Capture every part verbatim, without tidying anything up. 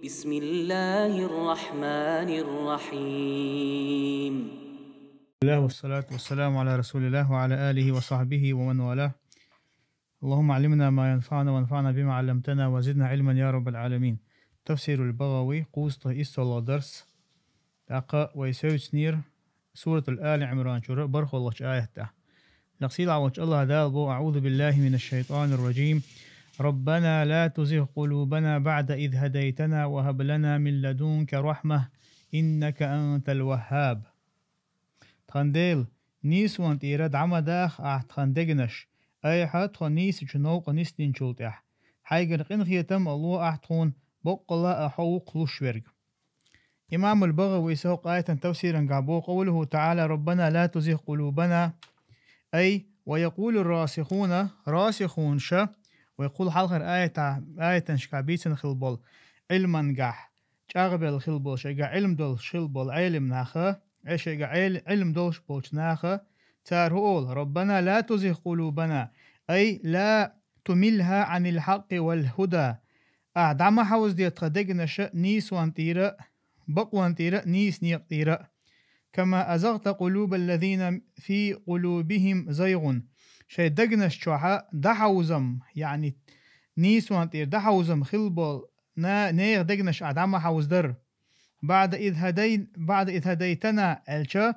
بسم الله الرحمن الرحيم. الله والصلاة والسلام على رسول الله وعلى آله وصحبه ومن والاه. اللهم علمنا ما ينفعنا وانفعنا بما علمتنا وزدنا علما يا رب العالمين. تفسير البغوي, кхузткъеи исслагӀа дарс. ТӀаккха вай севцнера Суратул Али Ӏимран чура бархӀлагӀча аятах. Лакхсийла волча АллахӀ Дала бо: أعوذ بالله من الشيطان الرجيم. ربنا لا تزغ قلوبنا بعد إذ هديتنا وهب لنا من لدنك رحمة إنك أنت الوهاب. Тхан Дела, нийсонна тӀера дӀа ма даха Ахь тхан дегнаш, айхьа тхо нийсача новкъа ниснинчул тӀехьа. Хьайгара къинхетам а ло Ахь тхона, боккъала а Хьо ву кхоллаш верг. Имамул БагӀавис хӀокху аятан тафсирангахь бо: قوله تعالى: ربنا لا تزغ قلوبنا. Ай, ويقول الراسخون, расихунаша, вай кхул хьалхара аята-, аятанашкахь бийцина хилла болу, Ӏилмангахь чӀагӀбелла хилла болу, шайгахь Ӏилма долуш хилла болу Ӏелам наха, э, шайгахь Ӏел-, Ӏилма долуш болчу наха, цара хӀун олу: ربنا لا تزغ قلوبنا, أي لا تملها عن الحق والهدى. Ахь дӀа ма хьовзаде тхан дегнаш нийсонна тӀера, бакъонна тӀера, нийса некъа тӀера. كما أزغت قلوب الذين في قلوبهم زيغ. Шайн дегнаш чохь дӀахьовзам, яъни нийсонна тӀера дӀахьовзам хилла болу на-, нехан дегнаш Ахь дӀа ма хьовзадара. بعد إذ هدي-, بعد إذ هديتنا аьлча,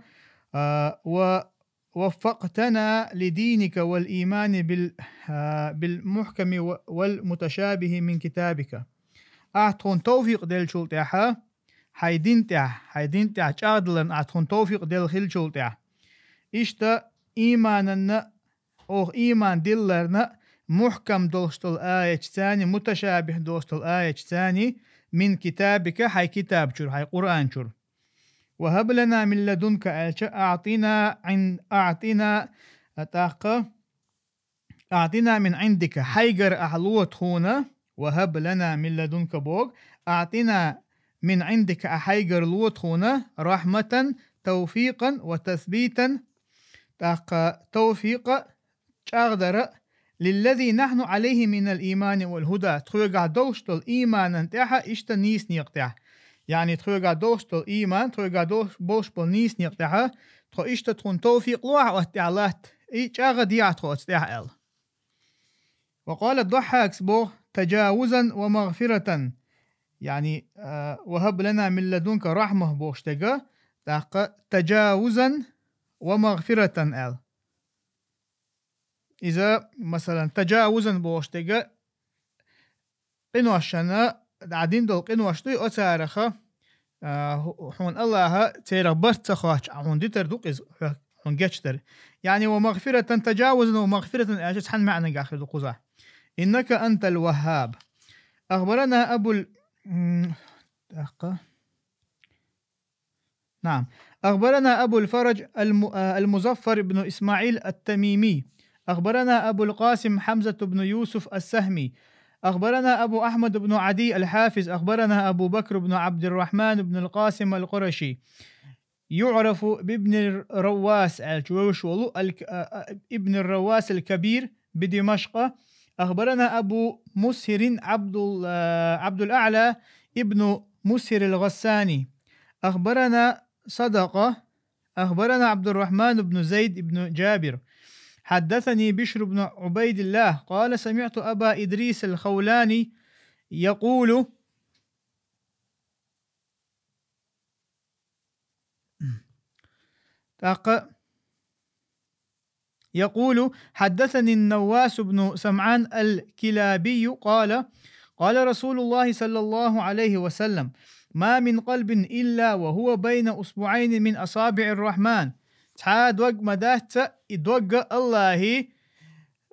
а, ва وفقتنا لدينك والإيمان بال-, а, بالمحكم و-, والمتشابه من كتابك. Ахь тхуна тавфикъ деллачул тӀаьхьа, хьайн дин тӀехь, хьайн дин тӀехь чӀагӀдаларна Ахь тхуна тавфикъ делла хиллачул тӀаьхьа. Иштта иймананна, оха ийман дилларна, мухькам долуш долу аяташца, муташабихь долуш долу аяташца, мин китабика, хьайн китаб чуьра, хьайн Къуръан чуьра. وهب لنا من لدنك аьлча, أعطنا عن-, أعطنا, тӀаккха, أعطنا من عندك, хьайгара Ахь ло тхуна, وهب لنا من لدنك боху, أعطنا من عندك, Ахь хьайгара ло тхуна, رحمة, توفيقا وتثبيتا, тӀаккха тавфикъ а, чӀагӀдар а, للذي نحن عليه من الإيمان والهدى, тхоьгахь долуш долу ийманан тӀехь а иштта нийса некъа тӀехь. Яъни тхоьгахь долуш долу ийман, тхоьгахь долуш, болуш болу нийса некъа тӀехь а, тхо иштта тхуна тавфикъ лохьа оцу тӀехь латта, и чӀагӀдехьа тхо оцу тӀехь аьлла. وقال الضحاك боху, تجاوزا ومغفرة. Яъни, а, وهب لنا من لدنك رحمة бохуш дерг, тӀаккха تجاوزا ومغفرة аьлла. Иза, масалан, تجاوزا бохуш дерг, къиношна, дӀадина долу къинош дуй, оцараха, а, хьу-, хьуна АллахӀа церах барт ца хоттуш, хьуна дитар ду-кх иза, хьо-, хьуна гечдар. Яъни ومغفرة, تجاوزا ومغفرة аьлча цхьана маьӀнагахь хир ду кхузахь. إنك أنت الوهاب. أخبرنا أبو ال-, м, тӀаккха. نعم. أخبرنا أبو الفرج الم-، آه، المظفر بن إسماعيل التميمي. أخبرنا أبو القاسم حمزة بن يوسف السهمي. أخبرنا أبو أحمد بن عدي الحافظ. أخبرنا أبو بكر بن عبد الرحمن بن القاسم القرشي. يعرف بابن الرواس, аьлча вевзаш волу, аль-, а, а, ابن الرواس الكبير بدمشق. أخبرنا أبو مسهر عبد ال-, آه، عبد الأعلى ابن مسهر الغساني. أخبرنا صدقة. أخبرنا عبد الرحمن بن زيد بن جابر. حدثني بشر بن عبيد الله قال: سمعت أبا إدريس الخولاني يقول. ТӀаккха, يقول: حدثني النواس بن سمعان الكلابي قال: قال رسول الله صلى الله عليه وسلم: ما من قلب إلا وهو بين أصبعين من أصابع الرحمن. Цхьа дог ма дац, и дог АллахӀан,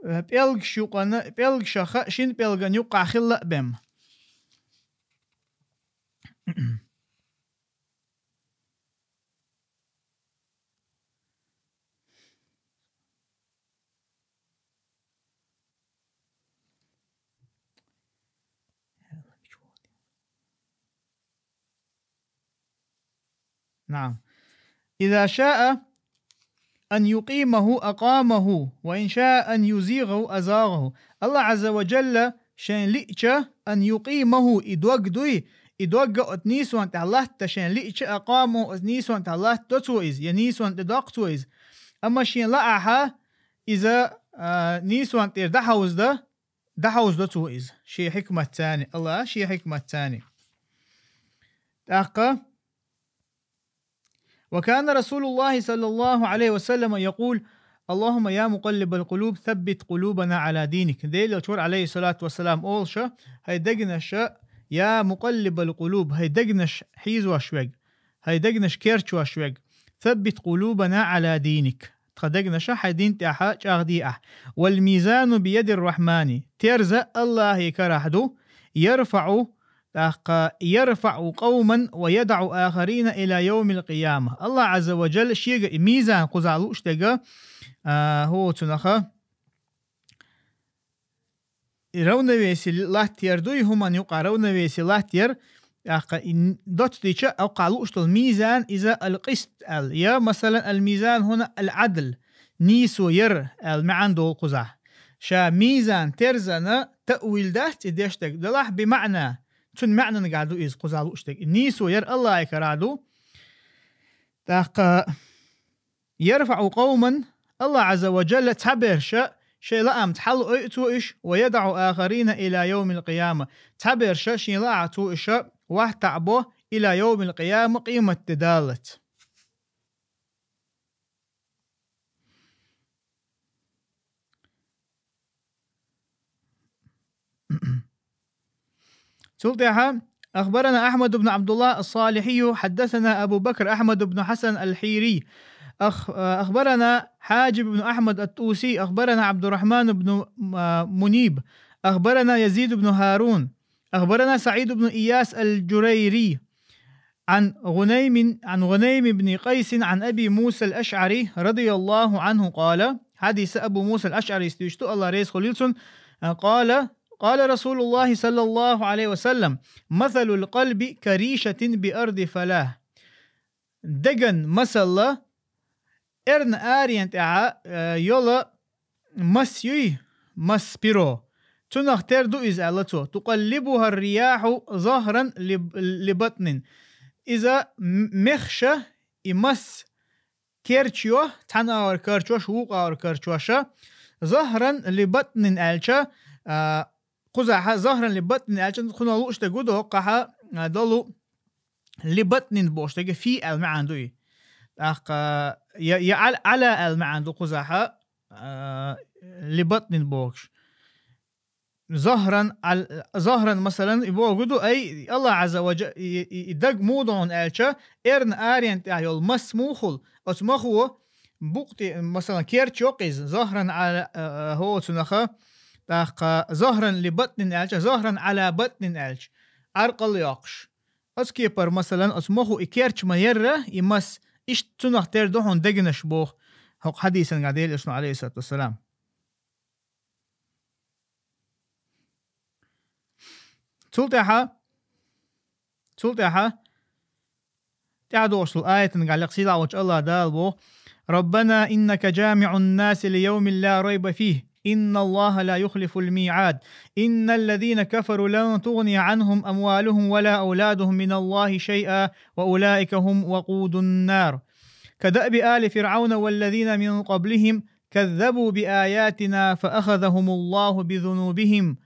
э, пӀелгаш юкъана, пӀелгашха шина пӀелган юккъахь хилла а бен. نعم. إذا شاء أن يقيمه أقامه، وإن شاء أن يزيغه أزاغه. АллахӀ Ӏазза ва Джалла шайн лиъча, أن يقيمه, и дог дуй, и дог оцу нийсонна тӀехь латта шен лиъча, أقامه, оцу нийсонна тӀехь латтадо цо иза, я нийсонна тӀе доккху цо иза. Амма шен лаахь иза, а, нийсонна тӀера дӀахьовзадо, дӀахьовзадо цо иза. Шен хьикматца, Аллахьа шен хьикматца. ТӀаккха: وكان رسول الله صلى الله عليه وسلم يقول: اللهم يا مقلب القلوب ثبت قلوبنا على دينك. Делан Элча вара, عليه الصلاة والسلام, олуш: «ХӀай дегнаш, يا مقلب القلوب, хӀай дегнаш хьийзош верг, хӀай дегнаш керчош верг, ثبت قلوبنا على دينك». Тхан дегнаш хьайн дин тӀехь чӀагӀдехьа. والميزان بيد الرحمن. Терза Аллахьан карахь ду. يرفع, тӀаккха, يرفع قوما ويضع آخرين إلى يوم القيامة. Аллахь Ӏазза ва Джалла шега и мизан кхузахь лууш дерг, а, хӀу цунах, и равновесие латтаяр дуй, хӀуманна юкъахь равновесие латтаяр, тӀаккха и н-, доццуьйтича, оккхахь лууш долу мизан иза القسط аьлла. Я, масалан, الميزان هنا العدل, нийсо яр аьлла маьӀна долу кхузахь. Ша мизан терзана таъвил дац и деш дерг, делахь بمعنى, цуьнан маьӀнанга ду иза кхузахь лууш дерг. И нийсо яр Аллахьан карахь ду. ТӀаккха يرفع قوما, Аллахь Ӏазза ва Джалла цхьаберш шайн лаамца хьалаойу цо уьш, ويضع آخرين إلى يوم القيامة. Цхьаберш шен лаахь цо уьш вахтахь бо إلى يوم القيامة, къематде даллалц. Цул тӀаьхьа: أخبرنا أحمد بن عبد الله الصالحي، حدثنا أبو بكر أحمد بن حسن الحيري، أخ-، أخبرنا حاجب بن أحمد الطوسي، أخبرنا عبد الرحمن بن، آه، منيب، أخبرنا يزيد بن هارون، أخبرنا سعيد بن إياس الجريري، عن غنيم، عن غنيم بن قيس عن أبي موسى الأشعري رضي الله عنه قال، хьадис Абу Муса аль-АшӀарис дуьйцу, Аллахь реза хуьлийла цунна, قال، قال رسول الله صلى الله عليه وسلم: مثل القلب كريشة بأرض فلاة. Деган масалла эрна аренна тӀехь, э, йолу мас юй, мас, перо. Цунах тера ду иза, аьлла цо: تقلبها الرياح ظهرا لب-، لبطن. Иза м-, мехаш и мас керчайо, цхьана агӀор карчош, вукху агӀор карчош, ظهرا لبطن аьлча, а, кхузахь ظهرا لبطن аьлча, кхунах лууш дерг ду хӀокхахь, а, долу لبطن бохуш дерг, фи аьлла маьӀна ду и. ТӀаккха я, я على, على аьлла маьӀна ду кхузахь, а, لبطن бохуш. ظهرا على، ظهرا, масалан, и бохург ду, ай, Аллахь Ӏазза ва Джа-, и, и, и даг муха ду хьуна аьлча, эрна аренна тӀехь йолу мас муха хуьлу, оцу махо букъа тӀе, масалан, керчайо-кх иза, ظهرا على, а, а, хӀу цунах, тӀаккха ظهرا لبطن аьлча, ظهرا على بطن аьлча, Ӏаркъал йоккхуш. Оцу кепара, масалан, оцу махо и керча ма-ярра, и мас, иштта цунах тера ду хьуна дегнаш боху хӀокху хьадисангахь Делан Элчано, عليه الصلاة والسلام. Цул тӀаьхьа, цул тӀаьхьа, тӀаьхьа догӀуш долу аятангахь лекха сийлахь волчу Аллахь Дала боху: ربنا إنك جامع الناس ليوم لا ريب فيه إن الله لا يخلف الميعاد إن الذين كفروا لن تغني عنهم أموالهم ولا أولادهم من الله شيئا وأولئك هم وقود النار كدأب آل فرعون والذين من قبلهم كذبوا بآياتنا فأخذهم الله بذنوبهم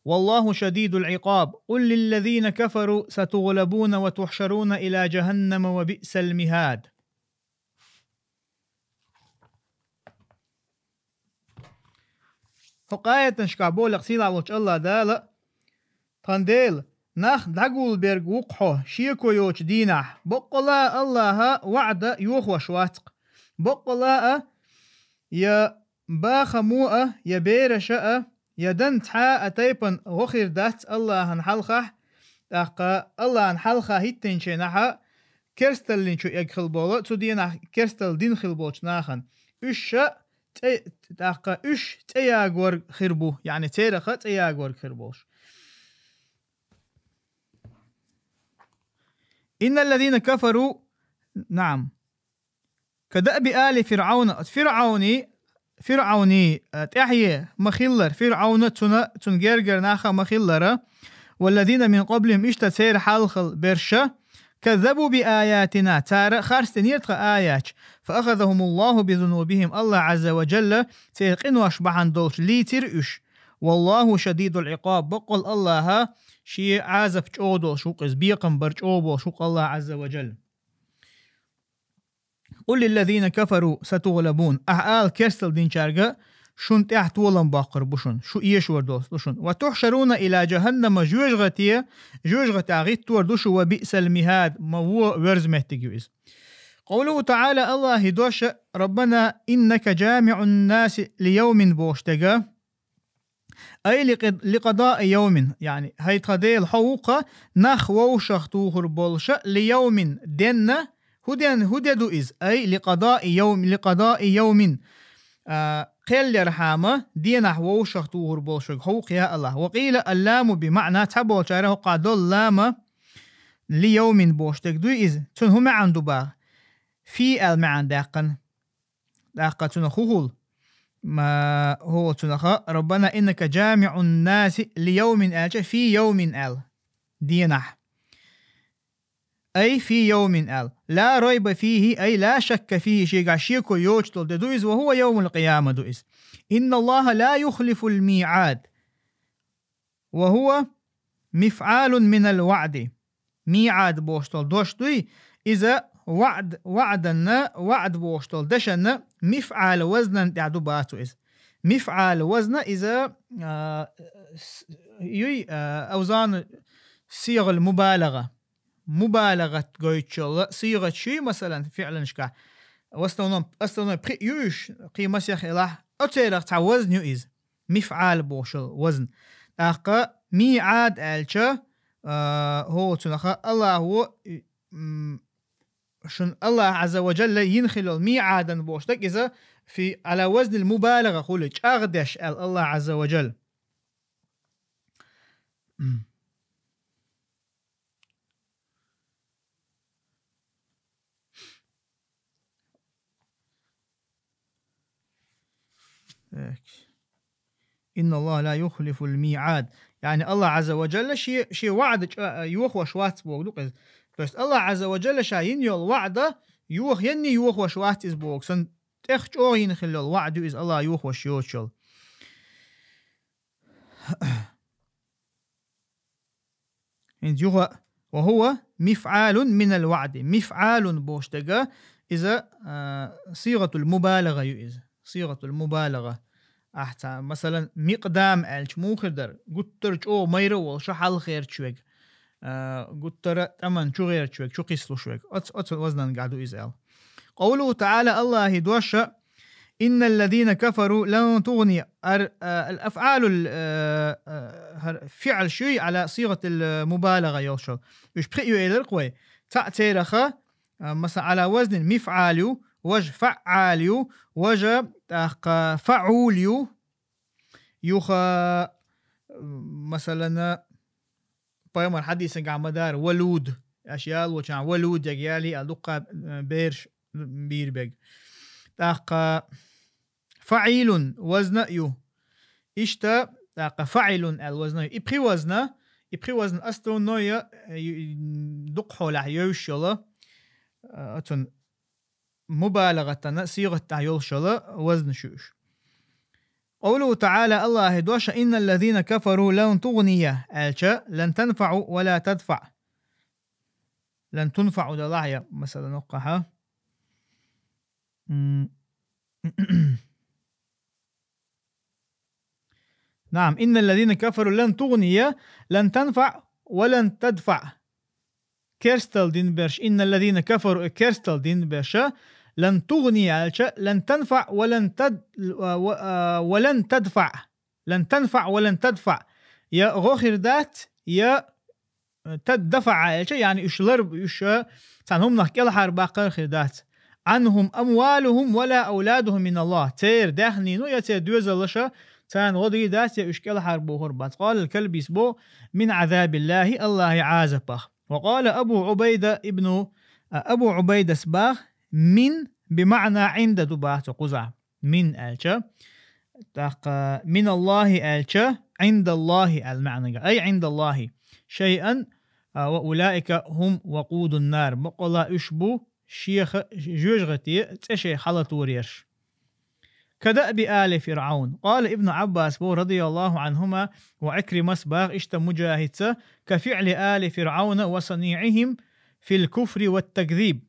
والله شديد العقاب قل للذين كفروا ستغلبون وتحشرون إلى جهنم وبئس المهاد. ХӀокху аятанашкахь боху лекха сийлахь волчу Аллахь Дала: тхан Дела, нах дӀагулберг ву-кх хьо шеко йоцучу дийнахь, баккъалла а Аллахьа ваӀда йохош вац-кх. Баккъалла а, я бахамо а, я бераша а, я дан цхьа а тайпана гӀо хир дац Аллахьан хьалхахь, тӀаккха Аллахьан хьалха хӀиттинчу нахана керсталлин чу эгна хила болу, цу дийнахь керсталла дина хила болчу нахана. Уьш ша цӀе-, тӀаккха уьш цӀе ягорг хир бу, яъни церах цӀе ягорг хир болуш. إن الذين كفروا، نعم. كدأب آل فرعون. ФирӀауни, ФирӀауни, а, тӀаьхье ма-хиллара, ФирӀауна цуьнан, цуьнан гергара наха ма-хиллара, والذين من قبلهم, иштта церан хьалхал берш, كذبوا بآياتنا, цара харцдинера тхан аяташ, فأخذهم الله بذنوبهم, АллахӀ Ӏазза ва Джалла церан къинош бахьан долуш лийцира уьш. والله شديد العقاب, баккъал АллахӀ шен Ӏазап чӀогӀа долуш ву-кх иза, бекхам бар чӀогӀа болуш ву-кх АллахӀ Ӏазза ва Джалла. قل للذين كفروا ستغلبون, ахьа ала керстал динчаьрга: шуна тӀехь толам боккхур бу шуна, шу эшор доцуш ду шуна. وتحشرون إلى جهنم, жоьжахате, жоьжахатехь гӀиттор ду шу, وبئس المهاد, ма вон верза меттиг ю иза. قوله تعالى, АллахӀан дош: ربنا إنك جامع الناس ليوم, бохуш дерг, أي لق-, لقضاء يوم, яъни, хӀай тхан Дела, хьо ву-кх нах вовшахтухур болуш, ليوم, денна, хӀун ден, хӀун де ду иза? أي لقضاء يوم, لقضاء يوم, а, кхел ярхьама, денахь вовшахтухур болуш верг хьо ву-кх, я АллахӀ. وقيل اللام بمعنى, цхьаболчара хӀокхахь долу лам ليوم бохуш дерг дуй иза? Цуьнан хӀун маьӀна ду боху? في аьлла маьӀна даьккхина. ТӀаккха цунах хӀун хуьлу? Ма, хӀокху цунах: ربنا إنك جامع الناس ليوم аьлча, في يوم аьлла. Денахь. أي في يوم аьлла. لا ريب فيه, أي لا شك فيه, шегахь шеко йоцуш долу де ду иза, وهو يوم القيامة ду иза. إن الله لا يخلف الميعاد. وهو مفعال من الوعد. МиӀад бохуш долу дош дуй, иза ваӀд, ваӀданна, ваӀд бохуш долу дешанна мифӀал вазнан тӀехь ду бацу иза. МифӀал вазна иза, а, с-, юй, а, авзану сигъал мубалагъа. МубалагӀат гойтуш йолу сигъаташ юй, масалан, фиъланашкахь. В основном, основной пхиъ ю уьш, кхин масех элахь, оцерах цхьа вазн ю иза. МифӀал бохуш йолу вазн. ТӀаккха миӀад аьлча, а, хӀокху цунах АллахӀо, м, шун АллахӀ Ӏазза ва Джалла йина хилла йолу миӀадан бохуш дерг иза фи, Ӏала вазнил мубалагӀа хуьлу, чӀагӀдеш аьлла АллахӀ Ӏазза ва Джалла. Так. إن الله لا يخلف الميعاد. Яъни АллахӀ Ӏазза ва Джалла шен, шен ваӀда чӀа-, йохош вац боху ду-кх иза. То есть АллахӀ Ӏазза ва Джалла ша йина йолу ваӀда йоха-, янний йохош вац иза боху. Сан тӀех чӀогӀа йина хилла йолу ваӀда ю иза АллахӀ йохош йоцуш йолу. ХӀинца юха, وهو مفعال من الوعد. МифӀалун бохуш дерг, иза, а, сигъатул мубалагӀа ю иза. Сигъатул мубалагӀа. Ахьа цхьа, масалан, микъдам аьлча муха хир дара? Гуттар а чӀогӀа майра а волуш, хьалхерчаш верг. А, гуттар а тӀаман чу гӀерташ верг, чу кхиссалуш верг. Оц-, оцу вазнангахь ду иза аьлла. Къовлуху таӀала, АллахӀан дош: «Инналлазина кафару лан тугъни», ар-, а, ал-афӀалул, а, а, хӀара фиӀл шуй, Ӏала сигъатил мубалагӀа йолуш йолу. Уьш пхиъ ю элира-кх вай. Цхьаъ церах, а, масала, Ӏала вазни мифӀал ю, важа фаӀал ю, важа, тӀаккха, фаӀул ю. Юха, масалана, пайхамар хьадисангахь ма дара, валуд. Аша ялочохь валуд яга ялий аьлла дуккха, э, бераш бийр бег. ТӀаккха фаӀилун вазна а ю. Иштта, тӀаккха фаӀилун аьлла вазна а ю. И пхи вазна, и пхи вазна основное, э, ю-, дукха хьолахь йовш йолу, э, оцун мубалагӀатана сигъат тӀехь йолуш йолу вазна шуьш. Къовлуху таӀала, АллахӀан дош: «Инналлазина кафару лан тугъния», аьлча, «лан танфаӀу ва ла тадфаӀ». «Лан тунфаӀу» далахь я, масала, ноккхахьа. М. Наам, «Инналлазина кафару лан тугъния, лан танфаӀ ва лан тадфаӀ». Керстал дин берш, «Инналлазина кафару», э, керстал дин берша, «лан тугъния» аьлча, «лан танфаӀ ва лан тад-, ва, ва, а, ва лан тадфаӀ». «Лан танфаӀ ва лан тадфаӀ». Я гӀо хир дац, я таддафаӀа аьлча, яъни уьш лар-, уьш, э, цхьана хӀуманах кӀелхьарбаккхар хир дац. «ГӀанхум амвалухум ва ла авладухум миналлахӀ». Церан даьхнина я церан доьзалаша царна гӀо дийр дац, я уьш кӀелхьарбохур бац. Къала ал-Калбис бо: «Мин гӀазабиллахӀи», АллахӀан Ӏазапах. Ва къала Абу Ӏубайда ибну, а, Абу Ӏубайдас бах: «Мин бимаъна гӀинда» ду бах цо кхузахь. «Мин» аьлча, тӀаккха «миналлахӀи» аьлча, «гӀиндаллахӀи» аьлла маьӀнага. Ай гӀиндаллахӀи. شيئا, а, وأولئك هم وقود النار. Бакъалла уьш бу шеха жоьжахате цӀе шайх хьалатоьрерш. كدأب آل فرعون. قال ابن عباس бо رضي الله عنهما وعكرمة бах иштта Муджахидца: كفعل آل فرعون وصنيعهم في الكفر والتكذيب.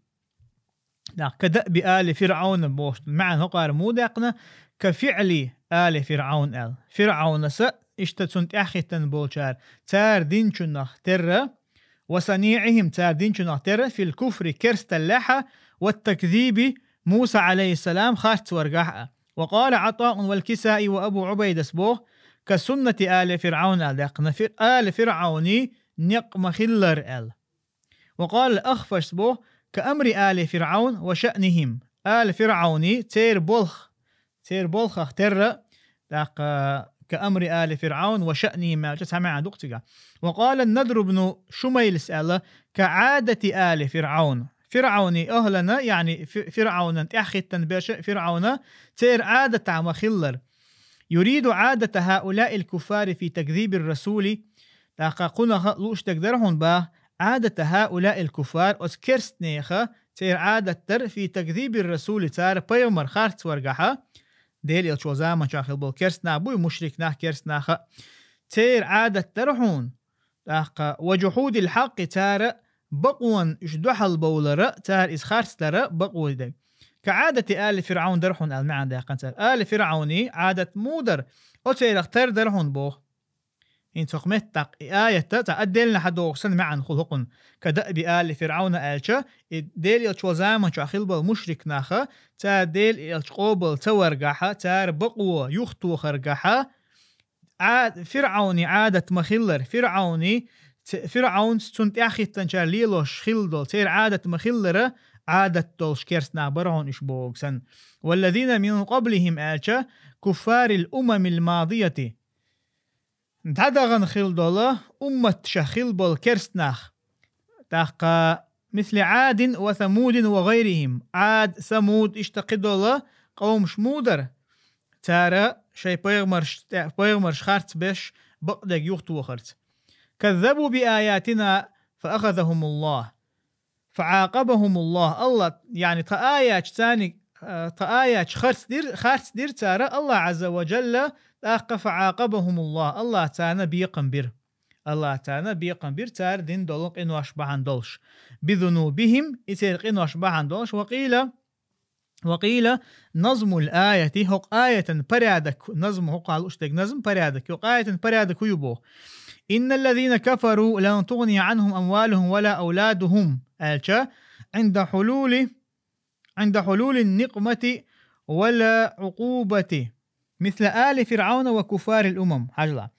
ТӀаккха كدأب آل فرعون бохуш, маьӀна хӀокхара муха даьккхина, كفعل آل فرعون аьлла. ФирӀавнаса, иштта цунна тӀаьхьахӀиттина болчара, цара динчунах терра, وصنيعهم, цара динчунах терра, في الكفر, керсталлехьа, والتكذيب, Муса, عليه السلام, харцваргахьа. وقال عطاء والكسائي وأبو عبيدة боху, كسنة آل فرعون аьлла даьккхина, фир-, ала ФирӀавни некъ ма-хиллара аьлла. وقال الأخفش боху, كأمر آل فرعون وشأنهم. Ала ФирӀавни, церан болх, церан болхах терра, тӀаккха كأمر آل فرعون وشأنهم аьлча цхьа маьӀна ду-кх цигахь. وقال النضر بن شميل аьлла, كعادة آل فرعون. ФирӀавни ахӀлана, яъни фи-, ФирӀавнан тӀаьхьахӀиттина берш, ФирӀавна, церан Ӏадатах ма-хиллара. يريد عادة هؤلاء الكفار في تكذيب الرسول. ТӀаккха кхунах лууш дерг дара хьуна бах, عادة هؤلاء الكفار, оцу керстанеха, церан Ӏадат дара, في تكذيب الرسول, цара пайхамар харцваргахьа, Делан элча волу заманчохь хилла болу керстанах буй, мушрик нах, керстанаха, церан Ӏадат дара хьуна. ТӀаккха وجحود الحق, цара бакъонан уьш дуьхьал бовлара, цара иза харцдара бакъо дерг. كعادة آل فرعون дара хьуна аьлла маьӀна даьккхина цара. Ала ФирӀавни Ӏадат муха дара, оцерах тера дара хьуна боху. ХӀинца хӀокху меттахь и аят цхьа отдельно хьадогӀуш санна маьӀна хуьлу хӀокхуьнан. كدأب آل فرعون аьлча, и Делан элча волу заманчохь хилла болу мушрик наха, цара Делан элча къобал ца варгахьа, цара бакъо юхатохаргахьа, Ӏа-, ФирӀавни Ӏадат ма-хиллара, ФирӀавни, ц-, ФирӀавнца цунна тӀаьхьахӀиттинчара лелош хилла долу, церан Ӏадат ма-хиллара, Ӏадат долуш керстанах бара хьуна уьш боху санна. والذين من قبلهم аьлча, كفار الأمم الماضية. ДӀадахана хилла долу умматашах хилла болу керстанах. ТӀаккха مثل عاد وثمود وغيرهم. Ӏад, Самуд, иштта кхидолу къовмаш муха дара, цара шайн пайхамарш, тӀе-, пайхамарш харцбеш бакъдерг юхатохарца. كذبوا بآياتنا فأخذهم الله. فعاقبهم الله. Алла, яъни тхан аяташ царниг, а, тхан аяташ харцдира, харцдира цара, Алла Ӏазза ва Джалла, тӀаккха فعاقبهم الله. Алла царна бекхам бира. Алла царна бекхам бира цара дина долу къинош бахьана долуш. بذنوبهم, и церан къинош бахьана долуш. وقيل, وقيل نظم الآية, хӀокху аятан порядок, назм хӀокху лууш дерг назм порядок, хӀокху аятан порядок хӀун ю боху. إن الذين كفروا لن تغني عنهم أموالهم ولا أولادهم аьлча, عند حلول, عند حلول النقمة والعقوبة. مثل آل فرعون وكفار الأمم. Хьажал.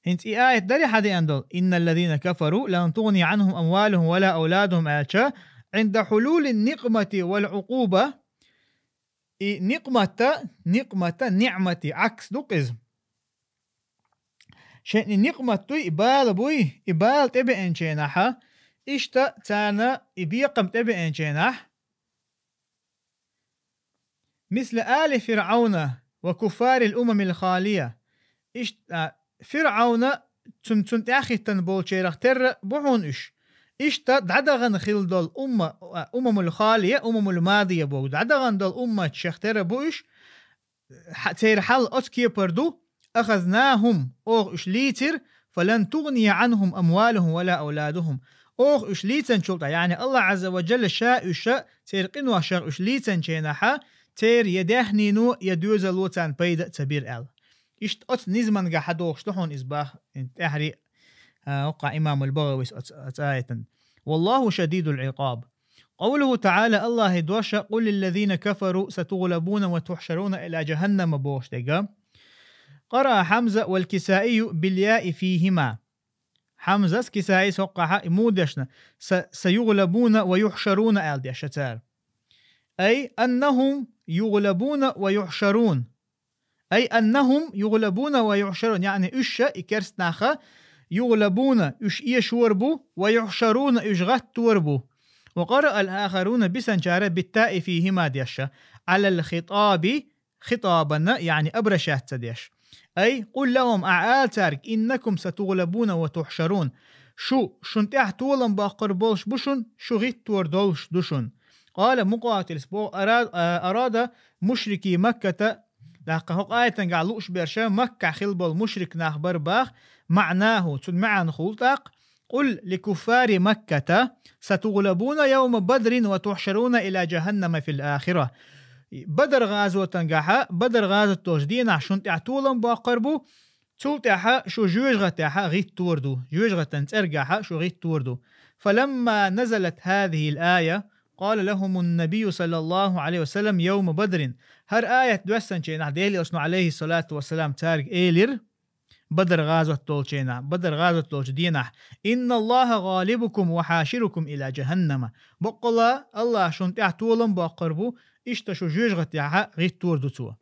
ХӀинца и аят дарий хьадеана долу: إن الذين كفروا لن تغني عنهم أموالهم ولا أولادهم аьлча, عند حلول النقمة والعقوبة. И никъмата, никъмата, ниъмати, Ӏакс ду-кх иза. Шен и никъмат дуй, и бала буй, и бала тӀебеанченахьа, иштта царна и бекхам тӀебеанченахь, مثل آل فرعون وكفار الأمم الخالية. Иштта, а, ФирӀавна, цун, цун тӀаьхьахӀиттина болчерах терра бу хьуна уьш. Иштта дӀадахана хилла долу умма, а, умамул халия, умамул мадия боху. ДӀадахана долу умматашах терра бу уьш, хьа-, церан хьал оцу кепара ду, أخذناهم, оха уьш лийцира, فلن تغني عنهم أموالهم ولا أولادهم. Оха уьш лийцинчул тӀаьхьа, яъни Алла Ӏазза ва Джалла ша уьш, церан къиношах уьш лийцинченахьа, церан я даьхнино, я доьзало царна пайда а ца бира аьлла. Иштта оцу низамангахь хьадохуш ду хьуна иза бах, тӀаьхьари, а, хӀокху имамул БагӀавис оцу, оцу аятан. والله شديد العقاب. قوله تعالى, Аллахьи дош, قل للذين كفروا ستغلبون وتحشرون إلى جهنم бохуш дерг. قرأ حمزة والكسائي بالياء فيهما. Хьамзас, Кисаис хӀокхахьа и муха дешна, са-, سيغلبون ويحشرون аьлла деша цара. أي أنهم يغلبون ويحشرون. أي أنهم يغلبون ويحشرون, яъни уьш, и керстанаха, يغلبون, уьш эшор бу, ويحشرون, уьш гӀаттор бу. وقرأ الآخرون, бисанчара بالتاء فيهما деша, على الخطاب, хитабана, яъни обращаться деш. Ай, къул лахум, ахьа ала цаьрга: «Иннакум сатугълабуна ва тухьшарун». Шу, шун тӀехь толам боккхур болуш бу шун, шу гӀиттор долуш ду шун. Къала Мукъатилс боху, ара-, а, арада мушрики Макката, тӀаккха хӀокху аятангахь лууш берша Маккахь хилла болу мушрик нах бара баха, маънаху, цуьнан маьӀна хуьлу тӀаккха: «Къул ли куффари Макката, сатугълабуна явма бадрин ва тухьшаруна ила жаханнама фил ахира». Бадар гӀазотангахьа, Бадар гӀазот долчу дийнахь шун тӀехь толам боккхур бу, цул тӀаьхьа шу жоьжахатехьа гӀиттор ду, жоьжахатан цӀергахьа шу гӀиттор ду. Фаламма назалат хазихил ая, къала лахумун набию саллаллаху алейхи ва саллям явма бадрин. ХӀара аят доьссанчийнахь Делан Элчано алейхиссалату вассалам цаьрга элира, Бадар гӀазот долчийнахь, Бадар гӀазот долчу дийнахь: «Инналлаха гӀалибукум ва хьаширукум ила жаханнама». Баккъала, Аллах шун тӀехь толам боккхур бу, иштта шу жоьжахатехьа гӀиттор ду цо.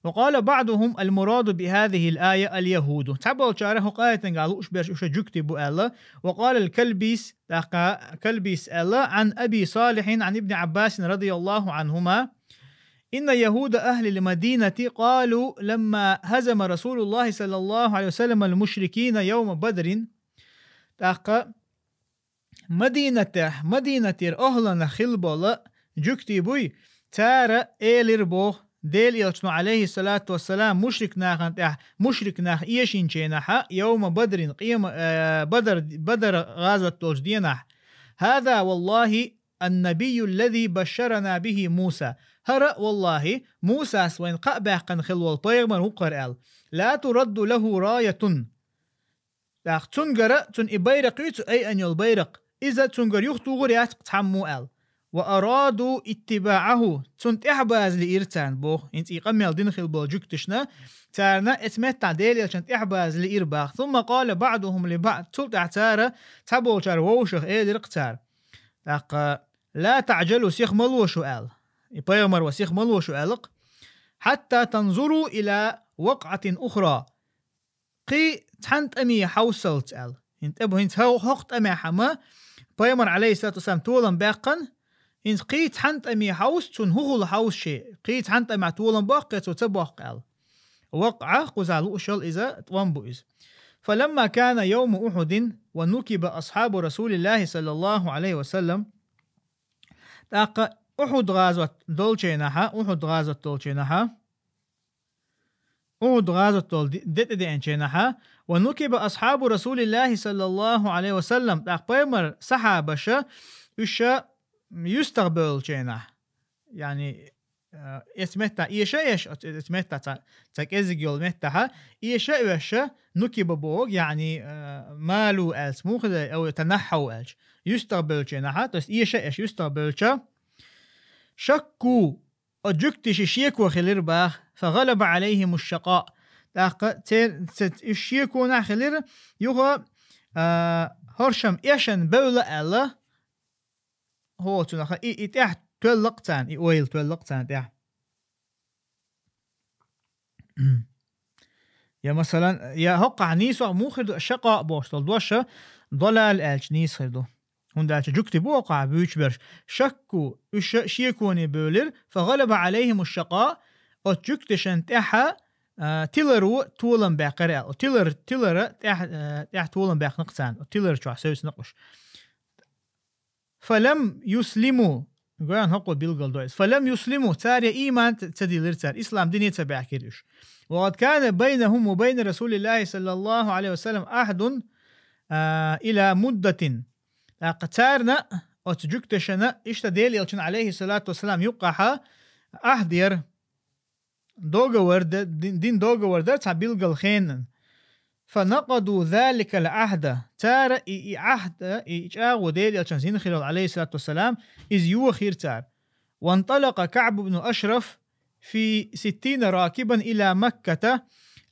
Ва къала баъдухум: «Ал-мураду би хазихил ая ал-яхуду». Цхьаболчара хӀокху аятангахь лууш берш уьш жуьгти бу аьлла. Ва къала ал-Калбис, тӀаккха Калбис аьлла: «Ан Аби Салихин, ан Ибни Аббасин радияллаху анхума». Инна яхуда ахлил Мадинати къалу ламма хазама Расулуллахи саллаллаху алейхи ва саллям ал-мушрикина явма Бадрин. ТӀаккха Мадинатехь, Мадинатера охьлана хилла болу жуьгти буй, цара элира боху, Делан Элчано алейхиссалату вассалам мушрик нахана тӀехь, мушрик нах эшинчийнахьа, явма Бадрин, къема, э, Бадар, Бадар гӀазот долчу дийнахь: «Хаза валлахи ан-набийю аллази башшарана бихи Муса». ХӀара, валлахи, Мусас вайна кхаъ баьккхина хилла волу пайхамар ву-кх хӀара аьлла. «Ла турадду лаху раятун». ТӀаккха цуьнгара, цуьнан и байракх ю цу айъана йолу байракх, иза цуьнгара юхатухур яц-кх цхьаммо аьлла. «Ва араду иттибаъаху», цунна тӀаьхьабаза лиира царна боху, хӀинца и къамел дина хилла болу жуьгташна, царна эцу меттахь Делан Элчанна тӀаьхьабаза лиира баха. «Сумма къала баъдухум ли баъд», цул тӀаьхьа цара, цхьаболчара вовшах элира-кх цара. ТӀаккха: «Ла таъжалу», сиха ма лошу аьлла. И пайхамар ван сиха ма лошу аьлла-кх. «Хьатта танзуру ила вакъатин ухра». Кхин цхьана тӀаме хьовсалц аьлла. ХӀинца тӀе бу, хӀинца хӀокху тӀамехь хьама, пайхамар, алейхиссалату вассалам, толам баьккхина, хӀинца кхин цхьана тӀаме хьовса, цунна хӀун хуьлу хьовса шен, кхин цхьана тӀамехь толам боккху я цо, ца боккху аьлла. Вакъа, кхузахь луушал иза, тӀом бу иза. «Фаламма кана явму Ухудин ва нукиба асхьабу Расулиллахи саллаллаху алейхи ва саллям». ТӀаккха Ухуд гӀазот долчийнахьа, Ухуд гӀазот долчийнахьа, Ухуд гӀазот долу де-, де тӀедеанчийнахьа, «ва нукиба асхьабу Расулиллахи саллаллаху алейхи ва саллям», тӀаккха пайхамар сахьабаша, уьш ша юьстах бевллачийнахь, яъни, э, эцу меттахь эша а эш, оцу эцу меттахь цхьа, цхьа кӀезиг йолу меттахьа, эша а эша, нукиба боху, яъни, э, малу аьлча, муха дай, ау танахьхьав аьлча, юьстах бевллачийнахьа, то есть эша а эш юьстах бевллача, шакку, оцу жуьгташа шеко хилира баха, фа гӀалаба Ӏалайхиму шакъа. ТӀаккха цер-, ца-, уьш шеконахь хилира, юха, а, хӀоршам эшан бевлла аьлла, хӀо цунах и, и тӀехь тоьлла-кх царна, и ойла тоьлла-кх царна тӀехь. Я, масалан, я хӀокхахь нийсо муха хир ду, шакъа бохуш долу дош, далал аьлча нийса хир ду. ХӀунда аьлча жуьгти бу хӀокхахь буьйцуш берш. Шакку, уьш шеконе бевлира, фа гӀалаба Ӏалайхиму шакъа, оцу жуьгташна тӀехьа, а, тиларо толам баьккхира аьлла. Тилар, тилара тӀехь, а, тӀехь толам баьккхина-кх царна. Тилар чохь севцина-кх уьш. «Фалам юслиму», гойн хӀокхо билгал до иза. «Фалам юслиму», цара я ийман ца, ца дилира цара, ислам дине ца баьхкира уьш. «Ва къад кана байнахум ва байна Расулиллахи саллаллаху алейхи ва саллям ахьдун, а, ила муддатин». ТӀаккха царна, оцу жуьгташна, иштта Делан Элчанна, алейхиссалату вассалам, юккъахьа ахьд яра. Договор д-, дин, дин договор дара цхьа билггал хенан. «Фа накъаду заликал ахьда». Цара и, и ахьд, и чӀагӀо Делан Элчанца йина хир йолу, алейхиссалату вассалам, иза йохийра цара. «Ванталакъа КаӀб ибн Ашраф фи ситтина ракибан ила Макката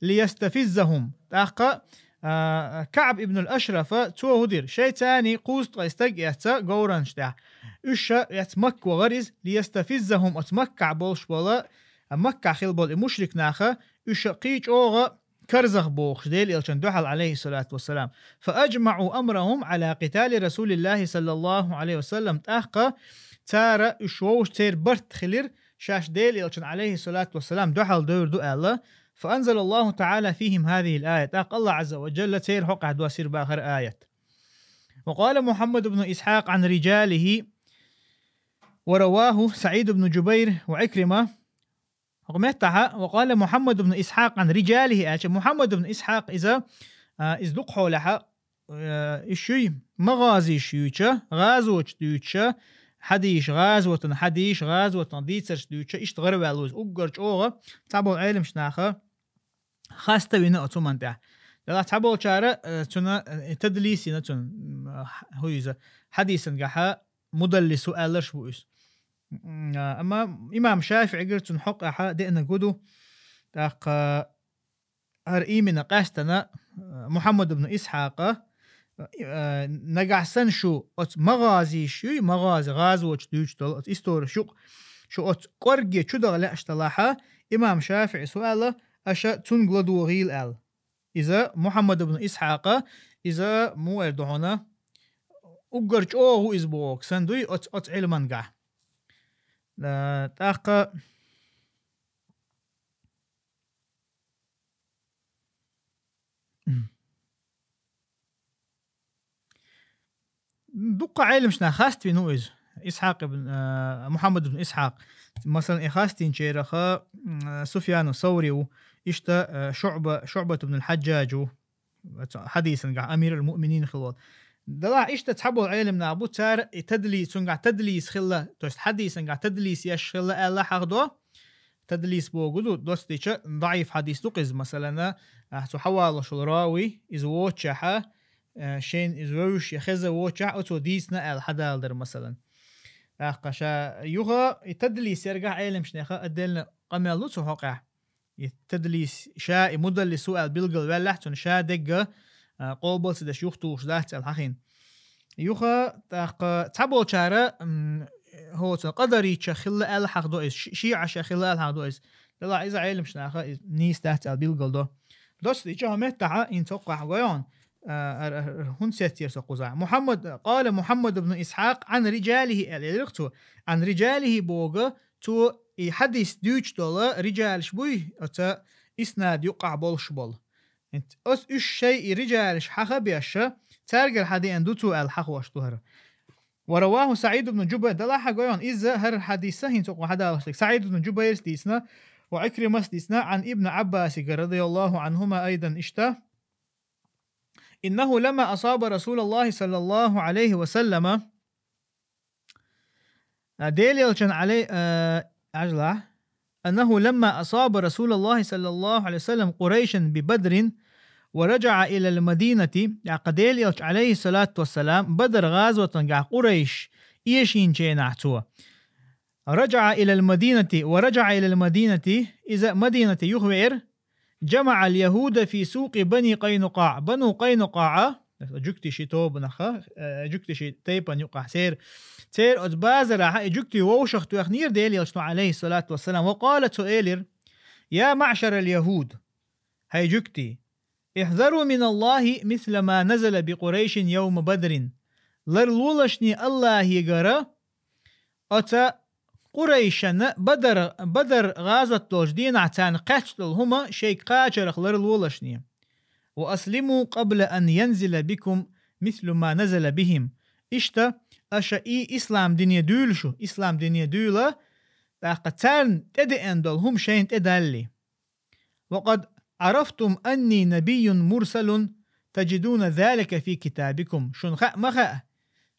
лиястафиззахум». ТӀаккха, а, КаӀб ибн Ашрафа, цо хӀун дира? Шайца кхузткъе стаг эцна говранташ тӀехь. Уьш ша эцна Макка вахара иза, лиястафиззахум, оцу Маккахь болуш бола, Маккахь хилла болу и мушрик наха, уьш кхин чӀогӀа карзах бохуш, Делан Элчанна дуьхьал, алейхиссалату вассалам. «Фа аджмаӀу амрахум Ӏала къитали Расулиллахи саллаллаху алейхи ва саллям». ТӀаккха цара уьш вовшах церан барт хилира, шаьш Делан Элчанна, алейхиссалату вассалам, дуьхьал девр ду аьлла, فأنزل الله تعالى فيهم هذه الآية. ТӀаккха Аллахь Ӏазза ва Джалла церан хьокъехь доссийра бахара аят. وقال محمد بن إسحاق عن رجاله ورواه سعيد بن جبير وعكرمة. ХӀокху меттахь, وقال محمد بن إسحاق عن رجاله аьлча, Мухьаммад ибн Исхьакъ иза, а, иза дукха хьолехь, э, иш юй, магӀазиш юйча, гӀазоташ дуьйцуша, хьадийша, гӀазотан хьадийша, гӀазотан дийцарш дуьйцуша, иштта гӀараваьлла ву иза. Уггар чӀогӀа цхьаболу Ӏеламчу наха хаста вина оцу хӀуманна тӀехь. Делахь цхьаболчара, э, цуьнан, э, тадлис йина цуьнан, м, хӀу иза, хьадийсангахьа мудаллис ву аьлларш бу иза. М, а, амма имам ШафиӀигара цуьнан хьокъехьа деана гу ду. ТӀаккха хӀара имина къаьстана, а, Мухьаммад ибн Исхьакъа, а, нагахь санна шу оцу магӀазиш юй, магӀази, гӀазоташ дуьйцуш долу оцу историш юкъа, шу оцу кӀорге чу даха лаьаш далахьа, имам ШафиӀис ву аьлла, аша цунга ладогӀийла аьлла. Иза Мухьаммад ибн Исхьакъа, иза муха эр ду хьуна, уггар чӀогӀа ву иза боху, сан дуй оцу, оцу Ӏилмангахь. А, тӀаккха дуккха Ӏеламчу наха хаставина ву иза. Исхьакъ ибн, а, Мухьаммад ибн Исхьакъ. Масалан, и хастийначарех, м, Суфьяну Саври ву, иштта, а, ШуӀба, ШуӀбат ибн ал-Хьаджжадж ву. Оцу хьадийсангахь амир ал-муъминин хилла волу. Делахь иштта цхьаболу Ӏелам нах бу, цара и тадлис, цуьнгахь тадлис хилла, то есть хьадийсангахь тадлис еш хилла аьлла хьахдо. Тадлис боху ду, доцу дича, даӀиф хьадис ду-кх иза, масалана, а, цу хьавалош волу равий, иза воцучехьа, а, шайна иза вевзаш я хеза воцучехь, оцо дийцина аьлла хьадала дара, масалан. ТӀаккха ша юха и тадлис яргахь Ӏеламчу неха отдельно къамел ду цу хьокъехь. И тадлис, ша и мудаллис ву аьлла билгал ваьллахь, цунна ша дегга, а, къобал ца деш юхатухуш дац аьлла хьахийна. Юха, тӀаккха, цхьаболчара, м, хӀоца къадарийча хилла аьлла хьахдо иза, ши-, шиӀаша хилла аьлла хьахдо иза. Делахь иза Ӏеламчу наха иза нийса дац аьлла билгал до. Доцу дича хӀо меттахьа, хӀинца хӀокхахь гой хьуна, а, ар-, ар-, ар-, хӀунда сецъера со кхузахь. Мухьаммад, къала Мухьаммад ибн Исхьакъ, Ӏан риджалихӀи аьлла элира цо. Ӏан риджалихӀи боху, цо и хьадис дуьйцуш долу риджалаш буй, оца иснад юккъахь болуш болу. Оцу уьш шайн и риджалаш хьаха а беш, цаьргара хьадеана ду цо аьлла хьахош ду хӀара. Ва раваху СаӀид ибн Джубайр, далахь хьан гой хьуна, иза хӀара хьадис а хӀинца хӀокху хьадалаш дерг. СаӀид ибн Джубайрс дийцина, ва Ӏикримас дийцина, Ӏан ибн Ӏаббасига радияллаху Ӏанхума айдан иштта. Иннаху ламма асаба Расулаллахи саллаллаху Ӏалайхи ва саллама, А, Делан Элчан Ӏалай-, а, Ӏажалахь. أنه لما أصاب رسول الله صلى الله عليه وسلم قريشا ببدر ورجع إلى المدينة, тӀаккха Делан Элча, Ӏалайхиссалату вассалам, Бадар гӀазотангахь Къурайш эшийначу хенахь цо. رجع إلى المدينة, ورجع إلى المدينة, иза Мадинате юхавеара, جمع اليهود في سوق بني قينقاع. Бану Къайнукъаъа, жуьгтийн ши тобанах, э, жуьгтийн ши тайпана юкъахь церан, церан оцу базарахь и жуьгтий вовшах тоьхнера Делан Элчано, Ӏалайхиссалату вассалам. وقال, цо элира: يا معشر اليهود, хӀай жуьгтий, احذروا من الله مثل ما نزل بقريش يوم بدر. Ларлолаш шуна Аллахьегара оцу Къурайшана Бадар, Бадар гӀазот долчу дийнахь царна кхаьчна долу хӀума шайга кхачарах ларлолаш шуна. وأسلموا قبل أن ينزل بكم مثل ما نزل بهم. Иштта, аша и ислам дине дуьйла шу, ислам дине дуьйла, тӀаккха царна тӀедеана долу хӀума шайна тӀедаллалц. وقد عرفتم أني نبي مرسل تجدون ذلك في كتابكم. Шуна хаьа ма хаьа,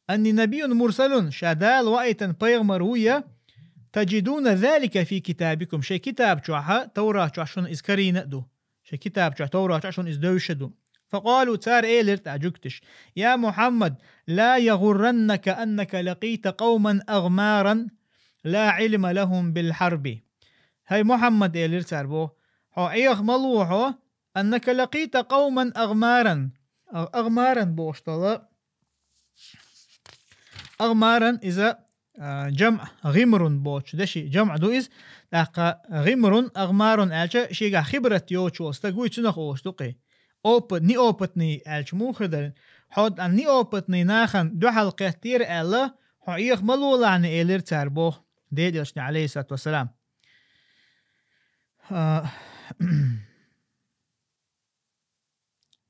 أني نبي مرسل, ша Дала ваийтина пайхамар ву я, تجدون ذلك في كتابكم, шайн китаб чохь, Таврат чохь шуна иза карийна а ду, шайн китаб чохь, Таврат чохь шуна иза девзаш а ду. فقالوا, цара элира тӀаккха жуьгташа: يا محمد، لا يغرنك أنك لقيت قوما أغمارا لا علم لهم بالحرب. ХӀай Мухьаммад, элира цара боху, хьо Ӏеха ма ло хьо, أنك لقيت قوما أغمارا. А-, агӀмаран бохуш долу. АгӀмаран иза, а, жамъ, гӀимрун бохучу деши жамъ ду иза. ТӀаккха гӀимрун, агӀмарун аьлча, шегахь хибрат йоцуш волу стаг вуй, цунах олуш ду-кх и. Опыт-, неопытный аьлча муха хир дара? Хьо неопытный нахана дуьхьал кхеттера аьлла, хьо Ӏеха ма лолахьана, элира цара боху Делан Элчане, Ӏалайхиссалату вассалам. А,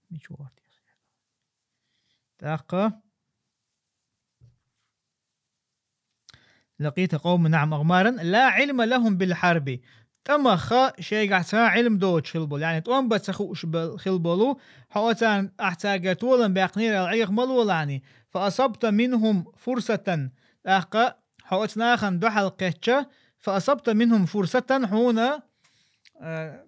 Мича вахт? ТӀаккха: لقيت قوما، نعم، أغمارا لا علم لهم بالحرب. ТӀамах шайгахь цхьа Ӏилма доцуш хила болу, яъни тӀом бан ца хууш бел-, хила болу, хьо оцарна, ахь цаьргара толам баьккхинера аьлла, Ӏеха ма лолахьаний. فأصبت منهم فرصة. ТӀаккха хьо оцу нахана дуьхьал кхетча, فأصبت منهم فرصة, хьуна, а,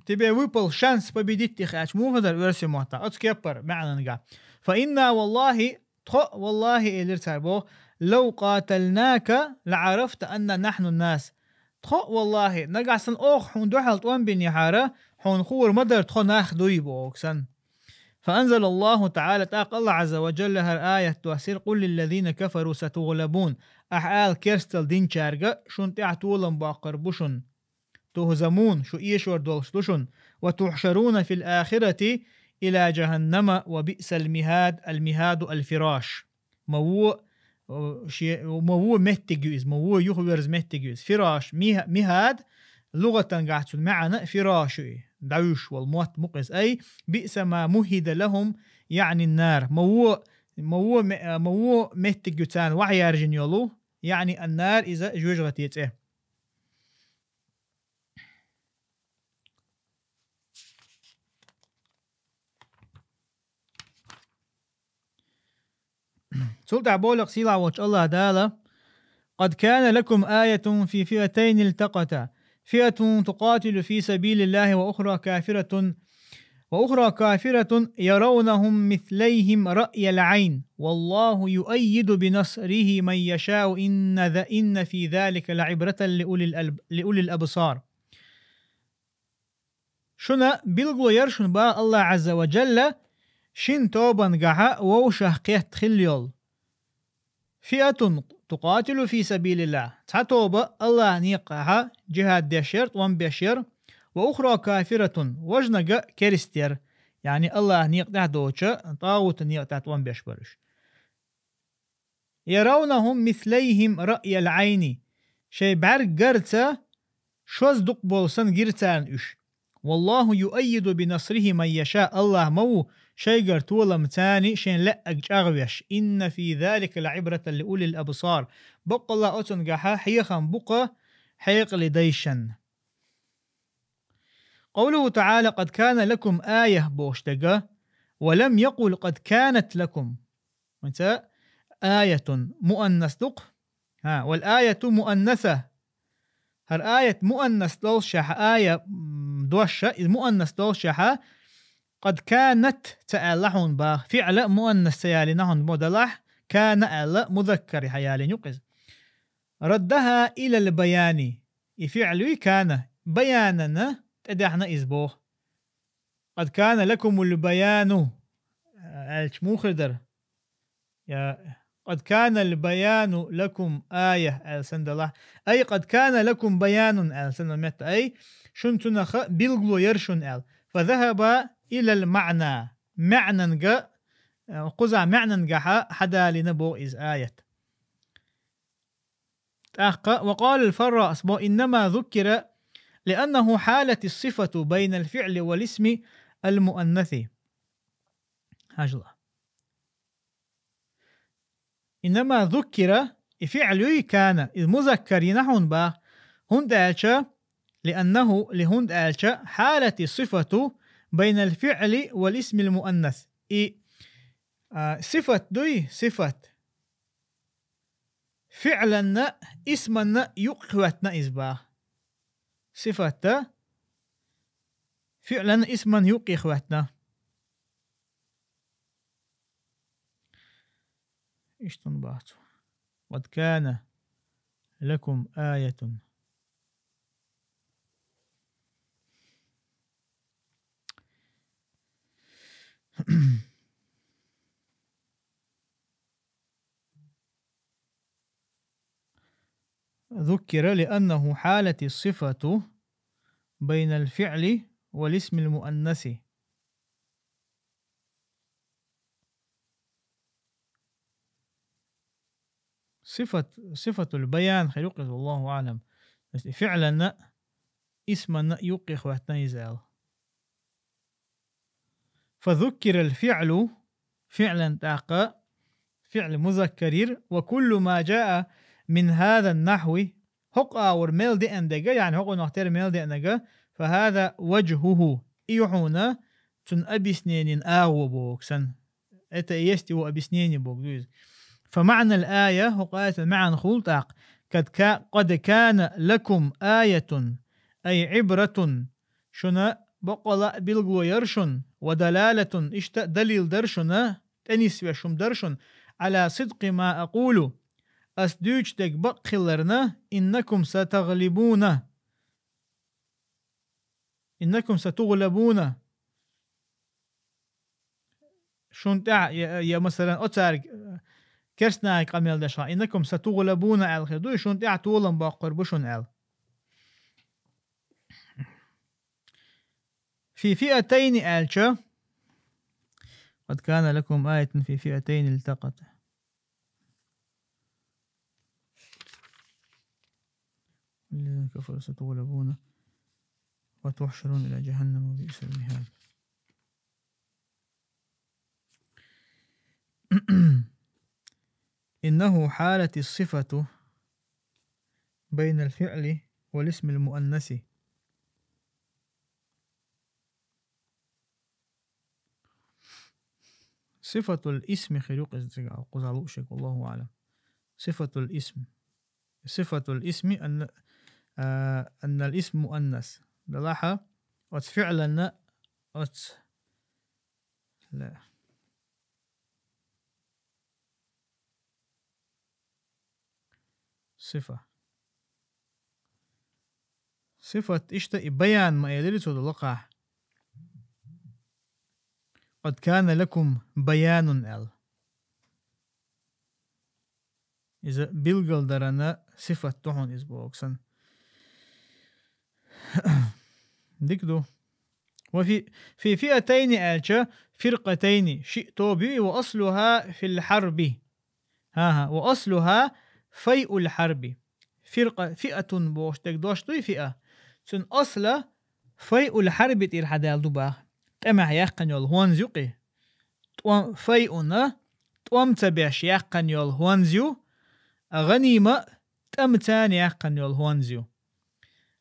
тебе выпал шанс победить их аьлча, муха дара оьрсийн маттахь, оцу кеппара маьӀнангахь. فإنا والله, тхо а, валлахӀи, элира цара боху, لو قاتلناك لعرفت أنا نحن الناس. Тхо а, валлахӀи, нагахь санна оха хьуна дуьхьал тӀом бинехьара, хьуна хуур ма дара тхо нах дуй боху санна. فأنزل الله تعالى, тӀаккха АллахӀ Ӏазза ва Джалла хӀара аят доссийра: قل للذين كفروا ستغلبون. Ахьа ала керстал динчаьрга: шуна тӀехь толам боккхур бу шуна. تهزمون, шу эшор долуш ду шуна. وتحشرون في الآخرة إلى جهنم وبئس المهاد، المهاد الفراش. Ма вон, э, ше-, ма вон меттиг ю иза, ма вон юхаверза меттиг ю иза. Фираш, миха-, михад, лугӀатангахь цуьнан маьӀна фираш ю и, дӀавуьйш волу мотт мукъа иза. أي بئس ما مهد لهم، يعني النار. Ма вон, ма вон ме-, ма вон меттиг ю царна вахьаяьржина йолу, يعني النار, иза жоьжахатин цӀе. Цул тӀаьхьа боху сийлахь волчу АллахӀ Дала: قد كان لكم آية في فئتين التقتا، فئة تقاتل في سبيل الله وأخرى كافرة، وأخرى كافرة يرونهم مثليهم رأي العين، والله يؤيد بنصره من يشاء، إن ذ-، إن في ذلك لعبرة لأولي الألب-، لأولي الأبصار. Шуна билгало яра шуна, боху АллахӀ Ӏазза ва Джалла, шина тобангахьа вовшах кхетта хилла йолу. فئة تقاتل في سبيل الله. Цхьа тоба АллахӀан некъахьа джихӀад деш яра, тӀом беш яра. وأخرى كافرة. Важнага керста яра. Яъни АллахӀан некъа тӀехь доцучу тӀагӀутан некъа тӀехь тӀом беш бара уьш. يرونهم مثليهم رأي العين. Шайн бӀаьрг гарца шозза дукха болу санна гира царна уьш. والله يؤيد بنصره من يشاء. АллахӀ ма ву шайгара толамца шен лаьа чӀагӀвеш. إن في ذلك لعبرة لأولي الأبصار. Баккъалла оцунгахьа хьехам бу-кха хьекъале дайшна. قوله تعالى: قد كان لكم آية бохуш дерг, ولم يقل قد كانت لكم. Хьуьнца آية مؤنث ду-кх. ХӀа, والآية مؤنثة. ХӀара аят مؤنث доллушехь, ая, м, дош, иза مؤنث доллушехь, قد كانت ца аьлла хьуна, боху. ФиӀла مؤنث ца ялийна хьуна, мо делахь, كان аьлла, مذكر хьаялийна ю-кх иза. ردها إلى البيان. И фиӀл юй كان, баянана тӀедехна иза боху. قد كان لكم البيان аьлча муха хир дара? Я قد كان البيان لكم آية аьлла санна делахь. أي قد كان لكم بيان аьлла санна метта. Ай, шуна цунах билгало яра шуна аьлла. فذهب إلى المعنى. МаьӀнанга, э, кхузахь маьӀнангахьа хьадалийна боху иза аят. ТӀаккха وقال الفراء боху: إنما ذكر لأنه حالت الصفة بين الفعل والاسم المؤنث. Хьажал. إنما ذكر, и фиӀл юй كان, иза مذكر йина хьуна, боху. ХӀунда аьлча, لأنه, ли хӀунда аьлча, حالت الصفة بين الفعل والاسم المؤنث. И, а, сифат дуй, сифат. ФиӀланна, исманна юкъе хӀоьттина иза, боху. Сифатта фиӀланна, исманна юкъе хӀоьттина. Иштта боху цо. قد كان لكم آية. ذكر لأنه حالت الصفة بين الفعل والاسم المؤنث. صفة، صفة البيان خير يقصد، والله أعلم. بس فعلا исмана юккъе хӀоьттина иза аьлла. فذكر الفعل, фиӀлан тӀаккха фиӀл музаккар йира, وكل ما جاء من هذا النحو, хӀокху агӀор мел деана дерг, яъни хӀокхунах тера мел деанарг, فهذا وجهه, и ю хьуна цуьнан объясненин агӀо боху санна. Это и есть его объяснение боху ду иза. فمعنى الآية, хӀокху аятан маьӀна хуьлу тӀаккха, قد كا-, قد كان لكم آية, أي عبرة, шуна баккъалла а билгало яра шуна, ودلالة, иштта далил дара шуна, тӀенисвеш хӀума дара шуна, على صدق ما أقول, ас дуьйцуш дерг бакъ хиларна, إنكم ستغلبون, إنكم ستغلبون. Шун тӀехь, я, я, масалан, оцаьрга, э, керстанаьрга къамел деш хьан, إنكم ستغلبون аьлла хир ду, шун тӀехь толам боккхур бу шуна аьлла. في فئتين аьлча, قد كان لكم آية في فئتين التقتا. الذين كفروا ستغلبون وتحشرون إلى جهنم وبئس المهاد. إنه حالت الصفة بين الفعل والاسم المؤنث. صفة الاسم хир ю-кх иза цига кхузахь луушиг, والله أعلم. صفة الاسم. صفة الاسم أن، آه، أن الاسم مؤنث. Делахь оцу фиӀлана, оцу, ла. Сифа. Сифат иштта и баян ма элира цо долу лакхахь. قد كان لكم بيان аьлла. Иза билгалдаран сифат ду хьуна иза боху санна. Дика ду. وفي، في فئتين аьлча, فرقتين, шиъ тоба ю, وأصلها في الحرب. ХӀан-хӀа, وأصلها فيء الحرب. Фиркъа, фиатун бохуш дерг дош дуй, фиа? Цуьнан асла файъул хьарби тӀера хьадаьлла ду баха. ТӀемехь яьккхина йолу хӀонз ю-кх и. ТӀом-, файъуна, тӀом ца беш яьккхина йолу хӀонз ю, а гӀанима а тӀамца яьккхина йолу хӀонз ю.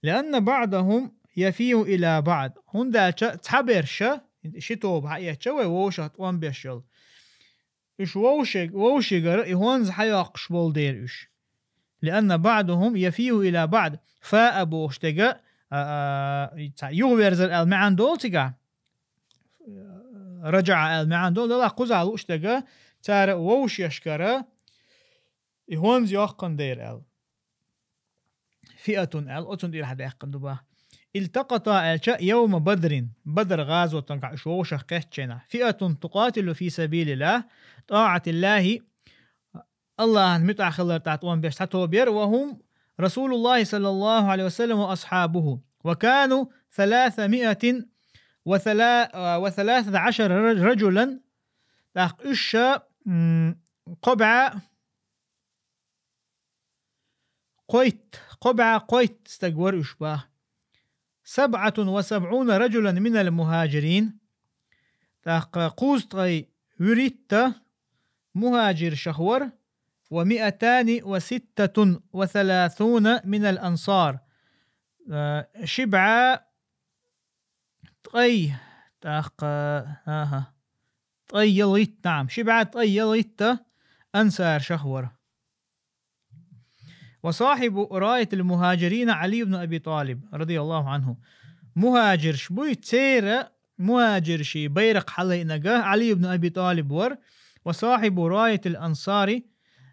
لأن بعضهم يفيء إلى بعض. ХӀунда аьлча цхьаберша, ши тоба хьаэцча вай вовшах тӀом беш йолу. Уьш вовшиг-, вовшигара и хӀонз хьайоккхуш болу дера уьш. لأن بعضهم يفيء إلى بعض. Фаа бохуш дерг, а, а, цхьа юхаверзар аьлла маьӀна долу цигахь. РаджаӀа аьлла маьӀна долу, делахь кхузахь лууш дерг, цара вовшашкара и хӀонз йоккхун дера аьлла. Фиатун аьлла, оцунна тӀера хьадаьккхина ду баха. التقطا аьлча, يوم بدر, Бадар гӀазотангахь уьш вовшах кхеттачу хенахь. فئة تقاتل في سبيل الله، طاعة الله, Аллахьан муьтӀахь хилар тӀехь тӀом беш цхьа тоба яра, وهم رسول الله صلى الله عليه وسلم وأصحابه. وكانوا ثلاثمائة وثلا-، وثلاثة عشر رجلا, тӀаккха уьш ша, м, кхо бӀе кхойтта, кхо бӀе кхойтта стаг вара уьш баха. سبعة وسبعون رجلا من المهاجرين. ТӀаккха кхузткъе вуьрхӀитта мухӀажиршах вара, ومائتان وستة وثلاثون من الأنصار. Э, ши бӀе ткъе, тӀаккха, аха, ткъе ялхитта, наӀам, ши бӀе ткъе ялхитта ансаршах вара. وصاحب راية المهاجرين علي بن أبي طالب رضي الله عنه. МухӀажирш буй, церан мухӀажиршийн байракх хьалаайинарг Ӏали ибн Аби ТӀалиб вара, وصاحب راية الأنصار,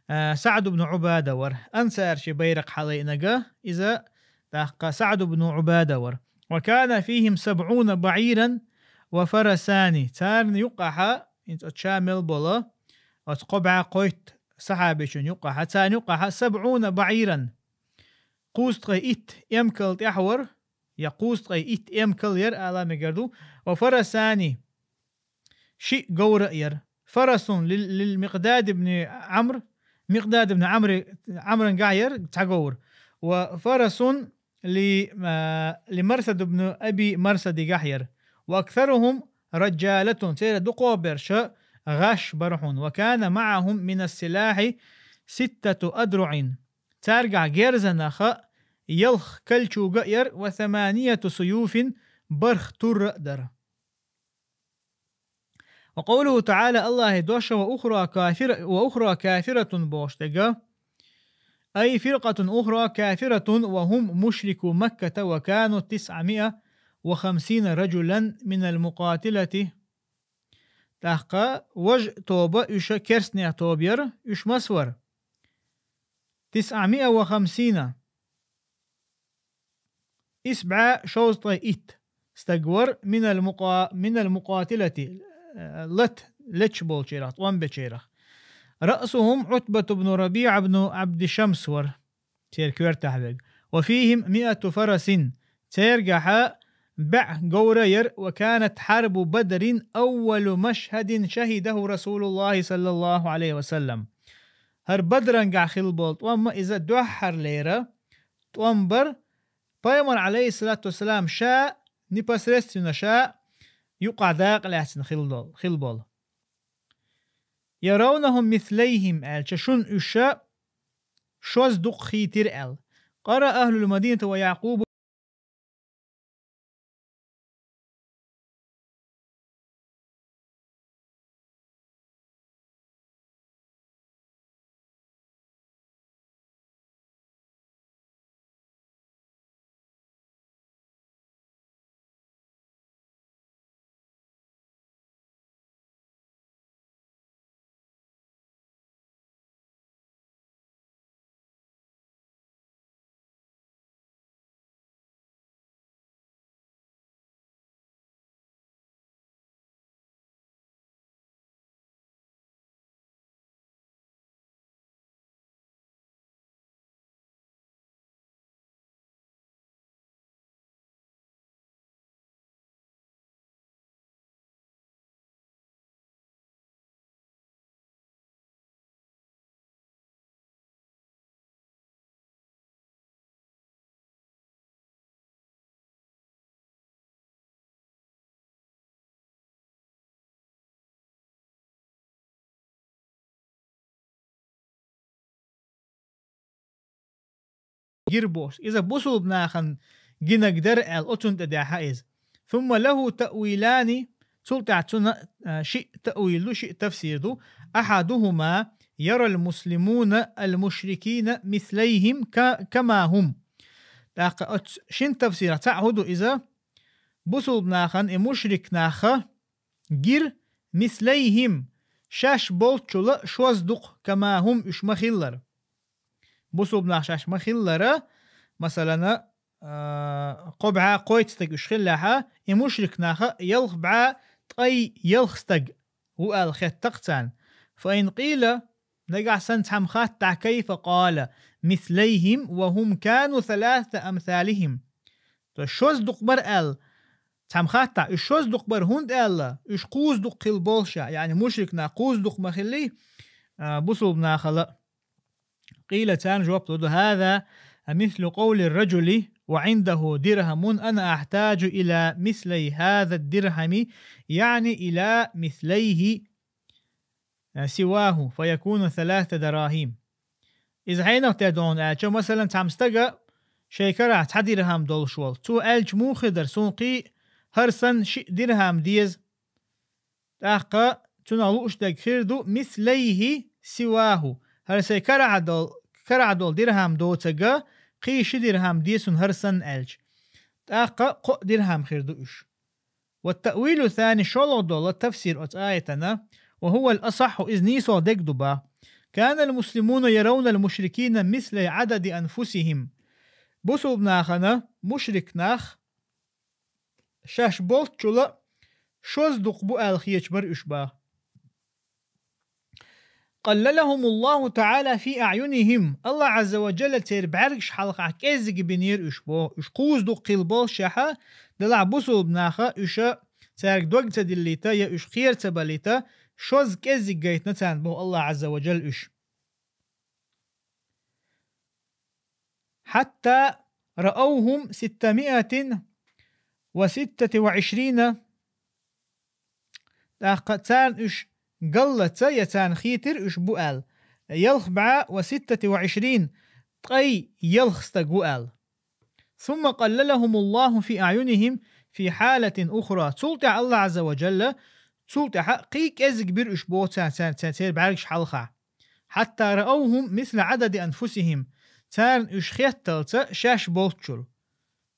а, СаӀд ибн Ӏубада вара. Ансаршийн байракх хьалаайинарг иза, тӀаккха, СаӀд ибн Ӏубада вара. وكان فيهم سبعون بعيرا وفرسان. Царна юккъехь, хӀинца оцу ша мел болу, оцу кхо бӀе кхойтта сахьабичун юккъехь, царна юккъехь سبعون بعيرا. Кхузткъе итт эмкал тӀехь вара, я кхузткъе итт эмкал яра ала мегар ду, وفرسان, шиъ говр а яра. فرس لل-, للمقداد بن عمرو, Микъдад ибн Ӏамри-, Ӏамрангахь яра цхьа говр. وفرس ли-, а, ли Марсад ибн Аби Марсадигахь яр. Ва аксаругьум риджалатун, церан дукхагӀберш гӀаш бар хьуна. Ва кана маӀагьум мина ссилахьи ситтату адруӀин. Цаьргахь герзанах ялх калчуга а яр, ва саманияту суюфин, бархӀ турра а дар. Ва къавлуху таӀала, Аллахьа дош: «Ва ухра кафир-, ва ухра кафиратун», бохуш дерг. Ай фиркъатун ухра кафиратун ва хӀум мушрику Макката ва кану тисъа миа ва хамсина раджулан минал мукъатилати. ТӀаккха важа тоба, уьш керстанех тоба яр, уьш масса вар? Тисъа миа ва хамсина. Исбаьхьа шовзткъе итт стаг вар, минал мукъа-, минал мукъатилати, э, лат лечу болчарах, тӀом бечарах. Раъсухум Ӏутбату бну РабиӀа бну Ӏабди Шамс вар, церан коьртахь верг. Ва фихим миату фарасин, цергахьа бӀе говр а яр, ва канат хьарбу Бадрин аввалу машхӀадин шахӀидаху Расулуллахи саллаллаху Ӏалайхи ва саллам. ХӀара Бадрангахь хилла болу тӀом а иза дуьххьарлера тӀом бар, Пайхамар, Ӏалайхиссалату вассалам, ша, непосредственно ша, юкъахь дакъа лаьцна хилла дол-, хилла болу. «Яравнахум мислайхим», аьлча, шуна уьш шозза дукха хийтира аьлла. «Къара ахӀлул Мадинати ва Якъубу». Гира бохуш. Иза бусулба нахана гинарг дара аьлла, оцунна тӀе даьхьа иза. Сумма лаху таъвилани, цул тӀаьхьа цунна, а, шиъ таъвил ду, шиъ тафсир ду. Ахьадухума: ярал муслимуна ал мушрикина мислайхим ка-, кама хум. ТӀаккха оцу шин тафсирах цхьаъ хӀун ду иза? Бусулба нахана и мушрик наха гира мислайхим, шаьш болччула шозза дукха, кама хум, уьш ма-хиллара. Бусулба нах шаьш ма-хиллара, масалана, а, кхо бӀе кхойтта стаг уьш хиллехьа, и мушрик наха ялх бӀе ткъе ялх стаг ву аьлла хетта-кх царна. Фа ин къийла, нагахь санна цхьамма хаттахь, кайфа къала мислайхим ва хум кану саласата амсалихим. То есть шозза дукха бара аьлла, цхьамма хаттахь, уьш шозза дукха бара хӀунда аьлла, уьш кхузза дукха хилла болуша, яъни мушрик нах кхузза дукха ма-хиллий, а, бусулба нахала. Къийла, царна жоп лур ду: хӀаза мислу къавли р-раджули ва Ӏиндаху дирхьамун, ана ахьтаджу ила мислай хӀаза д-дирхьами, яъни ила мислайхи сиваху, фа якуну саласата дарахим. Иза хьенах тера ду хьуна аьлча, масалан, цхьамма стага шайн карахь цхьа дирхьам долуш волу. Цо аьлча муха хир дара: суна кхин хӀара санна шиъ дирхьам деза. ТӀаккха цунах лууш дерг хир ду мислайхи сиваху, хӀара сайн карахь дол-, карахь долу дирхьам доцург, кхин ши дирхьам де суна хӀара санна аьлча. ТӀаккха кхоъ дирхьам хир ду уьш. Ва таъвилу сани, шолгӀа долу тафсир оцу аятана, ва хӀува ал-асахьху, иза нийсо дерг ду бах. Канал муслимуна яравнал мушрикина мислай Ӏадади анфусихим. Бусулба нахана мушрик нах шаьш болччула шозза дукха бу аьлла хеташ бара уьш бах. Къаллалахумуллаху таӀала фи аӀюнихим. Аллах Ӏазза ва Джалла церан бӀаьргаш хьалхахь кӀеззиг бинера уьш боху. Уьш кхузза дукха хилла болуш шаьхьа, делахь бусулба наха уьш цаьрга дог ца диллийта я уьш кхера ца балийта, шозза кӀеззиг гайтина царна боху Аллах Ӏазза ва Джалла уьш. Хьатта رأوهم ستمائة وستة وعشرين, тӀаккха царна уьш галлаца, я царна хетира уьш бу аьлла, ялх бӀаь وستة وعشرين, ткъе ялх стаг ву аьлла. ثم قللهم الله في أعينهم في حالة أخرى. Цул тӀаьхьа АллахӀ Ӏазза ва Джалла, цул тӀаьхьа кхин кӀеззиг бира уьш боху царна, царна, царна, церан бӀаьргаш хьалха. حتى رأوهم مثل عدد أنفسهم. Царна уьш хетталца шаьш болччул.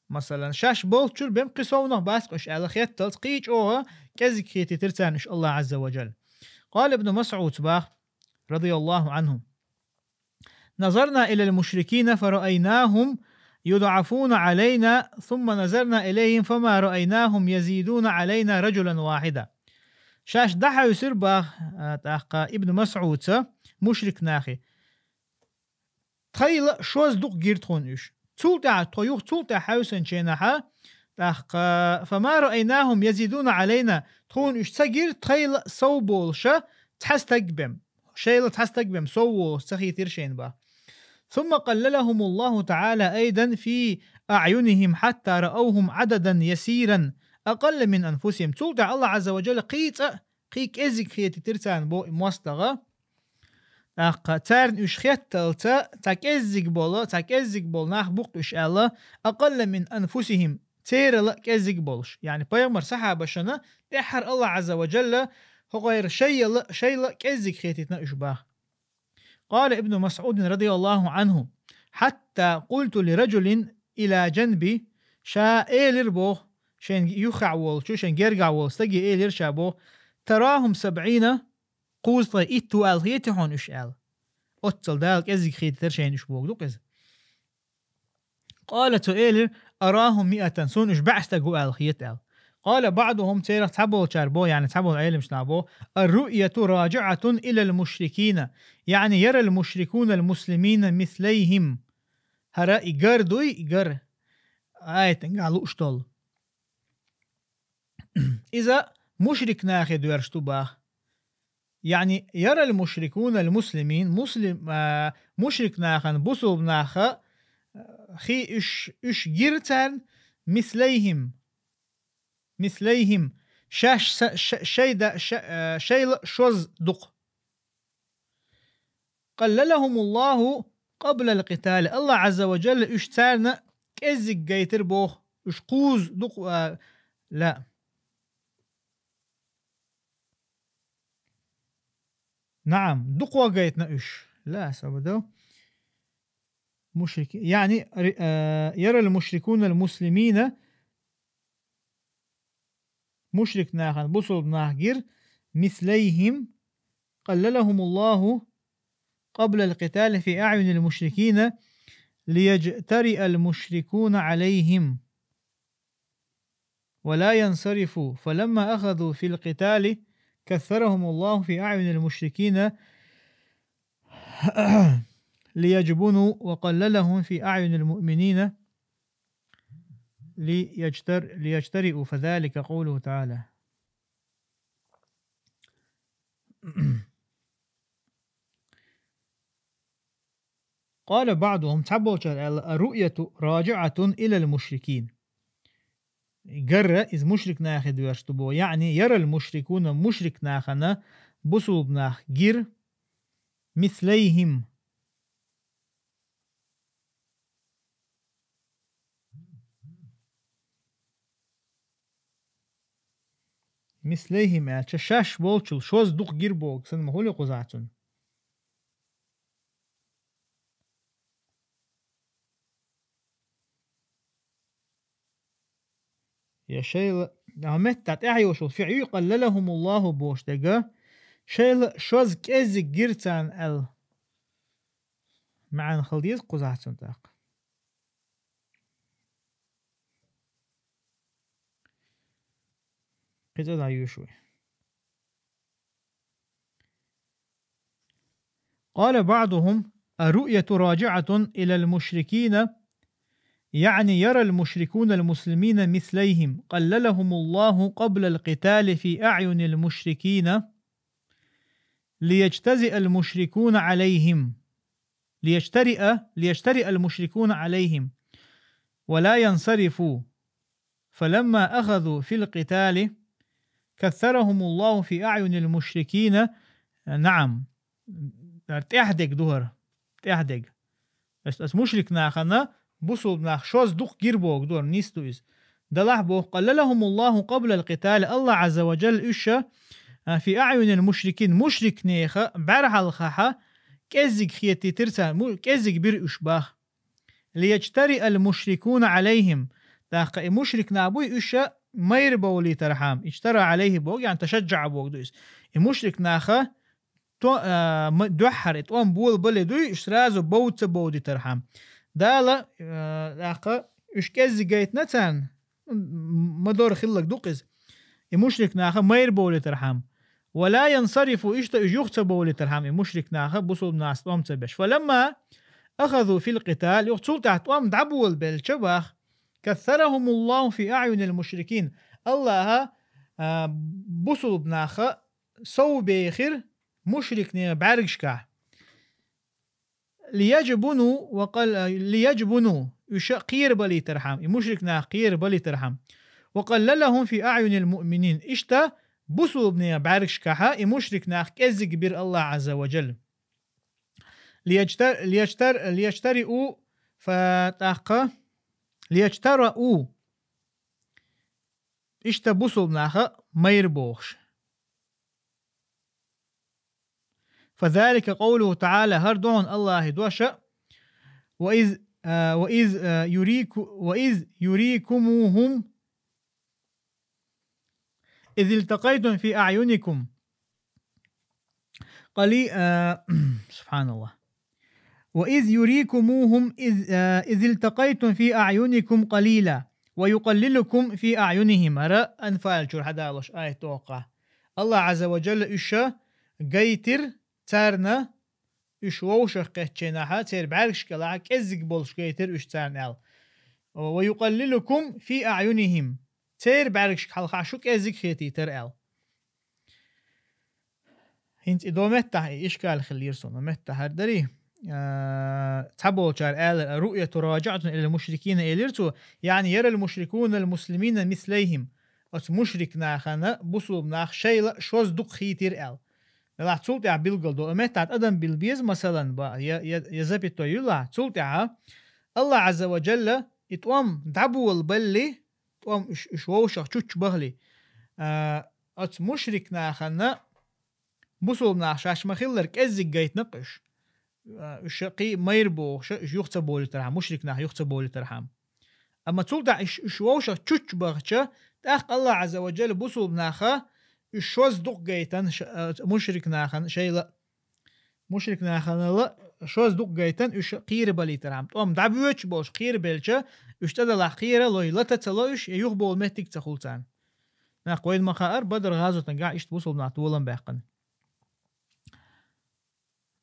Масалан, шаьш болччул бен кхин совнах бац-кх уьш аьлла хетталца, кхин чӀогӀа кӀеззиг хетийтира царна уьш АллахӀ Ӏазза ва Джалла. قال ابن مسعود боху, رضي الله عنه: نظرنا إلى المشركين فرأيناهم يضعفون علينا، ثم نظرنا إليهم فما رأيناهم يزيدون علينا رجلا واحدا. Шаьш дӀахьаьвсира боху, а, тӀаккха Ибн МасӀуда мушрик нахе. Тхайла шозза дукха гира тхуна уьш. Цул тӀаьхьа, тхо юха цул тӀаьхьа хьаьвсинчу хенахь, тӀаккха, فما رأيناهم يزيدون علينا, тхуна уьш ца гира тхайла сов болуша цхьа стаг бен. Шайла цхьа стаг бен сов волуш ца хийтира шайна боху. ثم قللهم الله تعالى أيضا في أعينهم حتى رأوهم عددا يسيرا أقل من أنفسهم. Цул тӀаьхьа АллахӀ Ӏазза ва Джалла кхин цкъа кхин кӀеззиг хетийтира царна боху и мостагӀа. ТӀаккха царна уьш хетталца, цхьа кӀеззиг болу, цхьа кӀеззиг болу нах бу-кх уьш аьлла, أقل من أنفسهم, церала кӀеззиг болуш. Яъни пайхамар сахьабашна тӀаьххьара АллахӀ Ӏазза ва Джалла хӀокхеран шайла, шайла кӀеззиг хетийтина уьш боху. قال ابن مسعود رضي الله عنه: حتى قلت لرجل إلى جنبي, ша элира боху, шайн юххехь волчу, шайн гергахь волчу стаге элира ша боху: تراهم سبعين, кхузткъе итт ву аьлла хетий хьуна уьш аьлла. Оццул Дала кӀеззиг хетийтира шайна уьш боху ду-кх иза. قال, цо элира: أراهم مائة, суна уьш бӀе стаг ву аьлла хета аьлла. قال بعضهم, церах цхьаболчара боху, яъни цхьаболу Ӏеламнаха боху: الرؤية راجعة إلى المشركين, يعني يرى المشركون المسلمين مثليهم. ХӀара и гар дуй, и гар. Аятангахь лууш долу. Иза мушрик нахе доьрзуш ду боху. يعني يرى المشركون المسلمين, муслим, а, мушрик нахана бусулба наха, а, хи уьш, уьш гира царна مثليهم, مثليهم, шаьш са-, ша-, шайда-, ша-, а, шайла шозза дукха. قللهم الله قبل القتال. АллахӀ Ӏазза ва Джалла уьш царна кӀеззиг гайтира боху, уьш кхузткъа дукха, а, ла. نعم, дукха гайтина уьш. لا, сабадал. مشرك, يعني, ر-, а, يرى المشركون المسلمين, мушрик нахана бусулба нах гира, مثليهم, قللهم الله قبل القتال في أعين المشركين ليجترئ المشركون عليهم ولا ينصرفوا، فلما أخذوا في القتال كثرهم الله في أعين المشركين ليجبنوا، وقللهم في أعين المؤمنين ليجتر-، ليجترئوا، فذلك قوله تعالى. قال بعضهم, цхьаболчара аьлла: الرؤية راجعة إلى المشركين. Гарра иза мушрик нахе доьрзуш ду боху, يعني يرى المشركون, мушрик нахана бусулба нах гира, مثليهم. مثليهم аьлча, шаьш болчул шозза дукха гира боху санна ма хуьлу кхузахь цунна. Я шайла, а, меттахь тӀаьхьа йолуш волу фиӀл قللهم الله бохуш дерг, шайла шозза кӀеззиг гира царна аьлла маьӀна хила деза кхузахь цунна тӀаккха. Кхин цкъа дӀайоьшу вай. قال بعضهم: الرؤية راجعة إلى المشركين، يعني يرى المشركون المسلمين مثليهم، قللهم الله قبل القتال في أعين المشركين، ليجترئ المشركون عليهم. ليجترئ، ليجترئ المشركون عليهم. ولا ينصرفوا، فلما أخذوا في القتال كثرهم الله في أعين المشركين. نعم. ТӀехьдерг ду хӀара. ТӀехьдерг. Ас, ас мушрик нахана, бусулба нах шозза дукха гир боху ду хӀара, нийса ду иза. Далахь боху: قللهم الله قبل القتال, Аллах Азза ва Джалла уьш, а, في أعين المشركين, мушрикнеха бӀаьрхьалхахьа кӀеззиг хетийтира царна, му-, кӀеззиг бира уьш бах. ليجترئ المشركون عليهم. ТӀаккха и мушрик нах буй уьш майра бовлийтархьама. اجترأ عليه боху, яъни تشجع боху ду иза. И мушрик наха то-, а, ма-, дуьххьара и тӀом болабале дуй, уьш сразу бовда ца бовдийтархьама. Дала, а, тӀаккха уьш кӀеззиг гайтина царна, м-, ма дора хилларг ду-кх иза. И мушрик наха майра бовлийтархьама. ولا ينصرفوا, иштта уьш юха ца бовлийтархьама, и мушрик наха бусулба нахаца тӀом ца беш. فلما أخذوا في القتال, юха цул тӀаьхьа тӀом дӀаболабелча бах, كثرهم الله في أعين المشركين. Аллаха, а, бусулба наха сов бехира мушрикнех бӀаьргашкахь. ليجبنوا وقل-, ليجبنوا, уьш кхерабалийтархьама, и мушрик нах кхерабалийтархьама. وقللهم في أعين المؤمنين. Иштта бусулбанех бӀаьргашкахьа и мушрик нах кӀеззиг бира Аллах Азза ва Джалла. ليجتر-, ليجتر-, ليجترئوا, фа-, тӀаккха, ليجترأوا. Иштта бусулба наха майра бохуш. فذلك قوله تعالى, хӀара ду хьуна Аллахьа дош: وإذ, а, وإذ, а, يريك-, وإذ يريكموهم إذ التقيتم في أعينكم قلي-, а, سبحان الله. وإذ يريكموهم إذ, а, إذ التقيتم في أعينكم قليلا ويقللكم في أعينهم. ХӀара Анфал чуьра хьадалош аят тӀаккха. Аллах Азза ва Джалла уьш гайтира царна, уьш вовшах кхеттачийнахьа, церан бӀаьргаш кӀелахьа кӀеззиг болуш гайтира уьш царна аьлла. ويقللكم في أعينهم. Церан бӀаьргашка хьалха шу кӀеззиг хетийтара аьлла. ХӀинца и до меттахь и ишкал хилира суна, меттахь хӀара дарий? А, цхьаболчара аьллера: الرؤية راجعة إلى المشركين, элира цо, يعني يرى المشركون المسلمين مثليهم. Оцу мушрик нахана бусулба нах шайла шозза дукха хийтира аьлла. Делахь цул тӀаьхьа билгал до, меттахь адам бил беза, масалан, ба, я, я, я запятой юлахь, цул тӀаьхьа Аллах Азза ва Джалла и тӀом дӀаболабалли, тӀом уьш, уьш вовшах чуччу бахли, а, оцу мушрик нахана бусулба нах шаьш ма-хиллара кӀеззиг гайтина-кх уьш. А, уьш кхий майра бохуша, уьш юха ца болийтархьама, мушрик нах юха ца болийтархьама. Амма цул тӀаьхьа уьш, уьш вовшах чуччу бахча, тӀаккха Аллах Азза ва Джалла бусулба наха уьш шозза дукха гайтина ш-, а, мушрик нахана шайла. Мушрик наханала шозза дукха гайтина уьш кхерабалийтархьама. ТӀом дӀабоьдуш болуш кхерабелча, уьш тӀадалахь кхера лой, лата ца ло уьш, я юхабовла меттиг ца хуьлу царна. Нах вайна ма хаара, Бадр гӀазотангахь иштта бусулба нах толам баьккхина.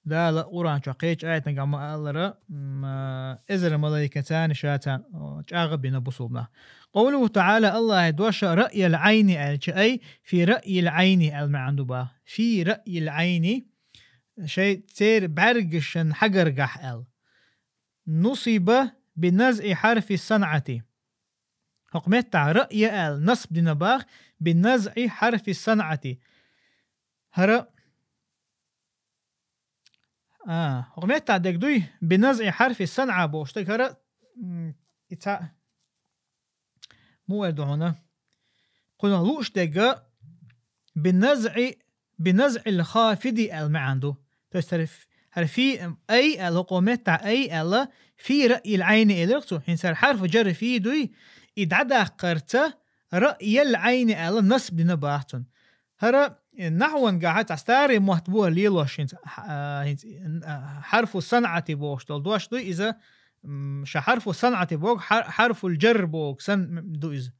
Дала Къуръан чохь кхечу аятангахь ма-аллара, м, а, эзар малайка царна ша царна, о, чӀагӀ а бина бусулба нах. Къовлуху таӀала, Аллахьа дош: رأي العين аьлча, أي في رأي العين аьлла маьӀна ду бах. في رأي العين, шайн церан бӀаьргашан хьагаргахь аьлла. نصب بنزع حرف الصنعة. ХӀокху меттахь رأي аьлла насб дина бах, بنزع حرف الصنعة. ХӀара, а, хӀокху меттахь дерг дуй, بنزع حرف الصنعة бохуш дерг хӀара, м, и ца-, муха эр ду хьуна? Кхунах лууш дерг بنزع, بنزع الخافض аьлла маьӀна ду. То есть хӀара ф-, хӀара фи, أي аьлла, хӀокху меттахь أي аьлла, في رأي العين элира цо. ХӀинца хӀара хьарфу джарр في дуй, и дӀадаккхарца رأي العين аьлла насб дина бах цунна. ХӀара, э, нахьвангахь цхьа старый мотт бу хӀара лелош хӀинца, а, хӀинца, а, حرف الصنعة бохуш долу дош дуй иза, м, ша حرف الصنعة боху, хьар-, حرف الجر боху санна ду иза.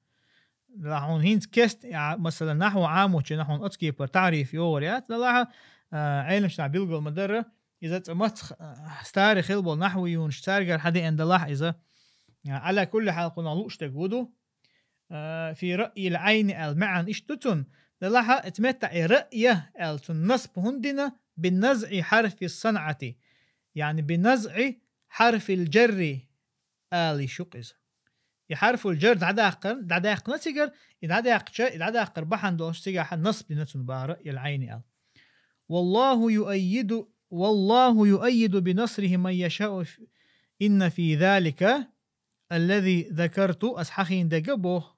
Делахь хьуна хӀинца кест, а, масала, нахьву Ӏамочу, нахьвун оцу кепара таӀриф йогӀур яц, делахь, а, Ӏеламнаха билгал ма-дарра, иза цкъа маца, а, старый хилла болу нахьвуюнаш, цаьргара хьадеана делахь иза. А, Ӏала кулли хьал, кхунах лууш дерг ву ду. А, في رأي العين аьлла маьӀна иштта ду цунна, делахь, оцу меттахь и رأي аьлла цунна насб хӀунда дина, بنزع حرف الصنعة, яъни بنزع حرف الجر ала йиш ю-кх иза. И хьарфул джар дӀадаккхар, дӀадаьккхина цигара, и дӀадаьккхача, и дӀадаккхар бахьан долуш цигахьа насб дина цунна бахара, ял Ӏайни аьлла. والله يؤيد، والله يؤيد بنصره من يشاء، إن في ذلك الذي ذكرت، ас хьахийна дерг боху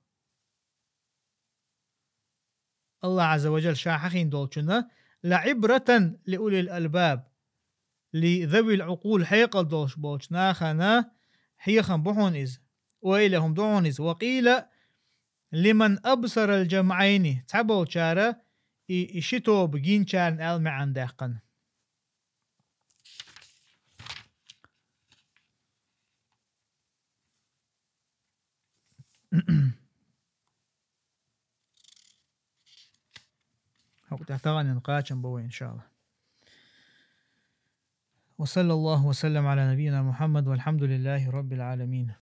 Аллах Азза ва Джалла ша хьахийна долчунна, لعبرة لأولي الألباب، لذوي العقول، хьекъал долуш болчу нахана хьехам бу хьуна иза, ойла хӀума ду хьуна иза. وقيل لمن أبصر الجمعين، цхьаболчара и, и ши тоба гинчарна аьлла маьӀна даьккхина. ХӀокху тӀехь таханлерниг кхачам бу вай, иншаАллахӀ. وصلى الله وسلم على نبينا محمد، والحمد لله رب العالمين.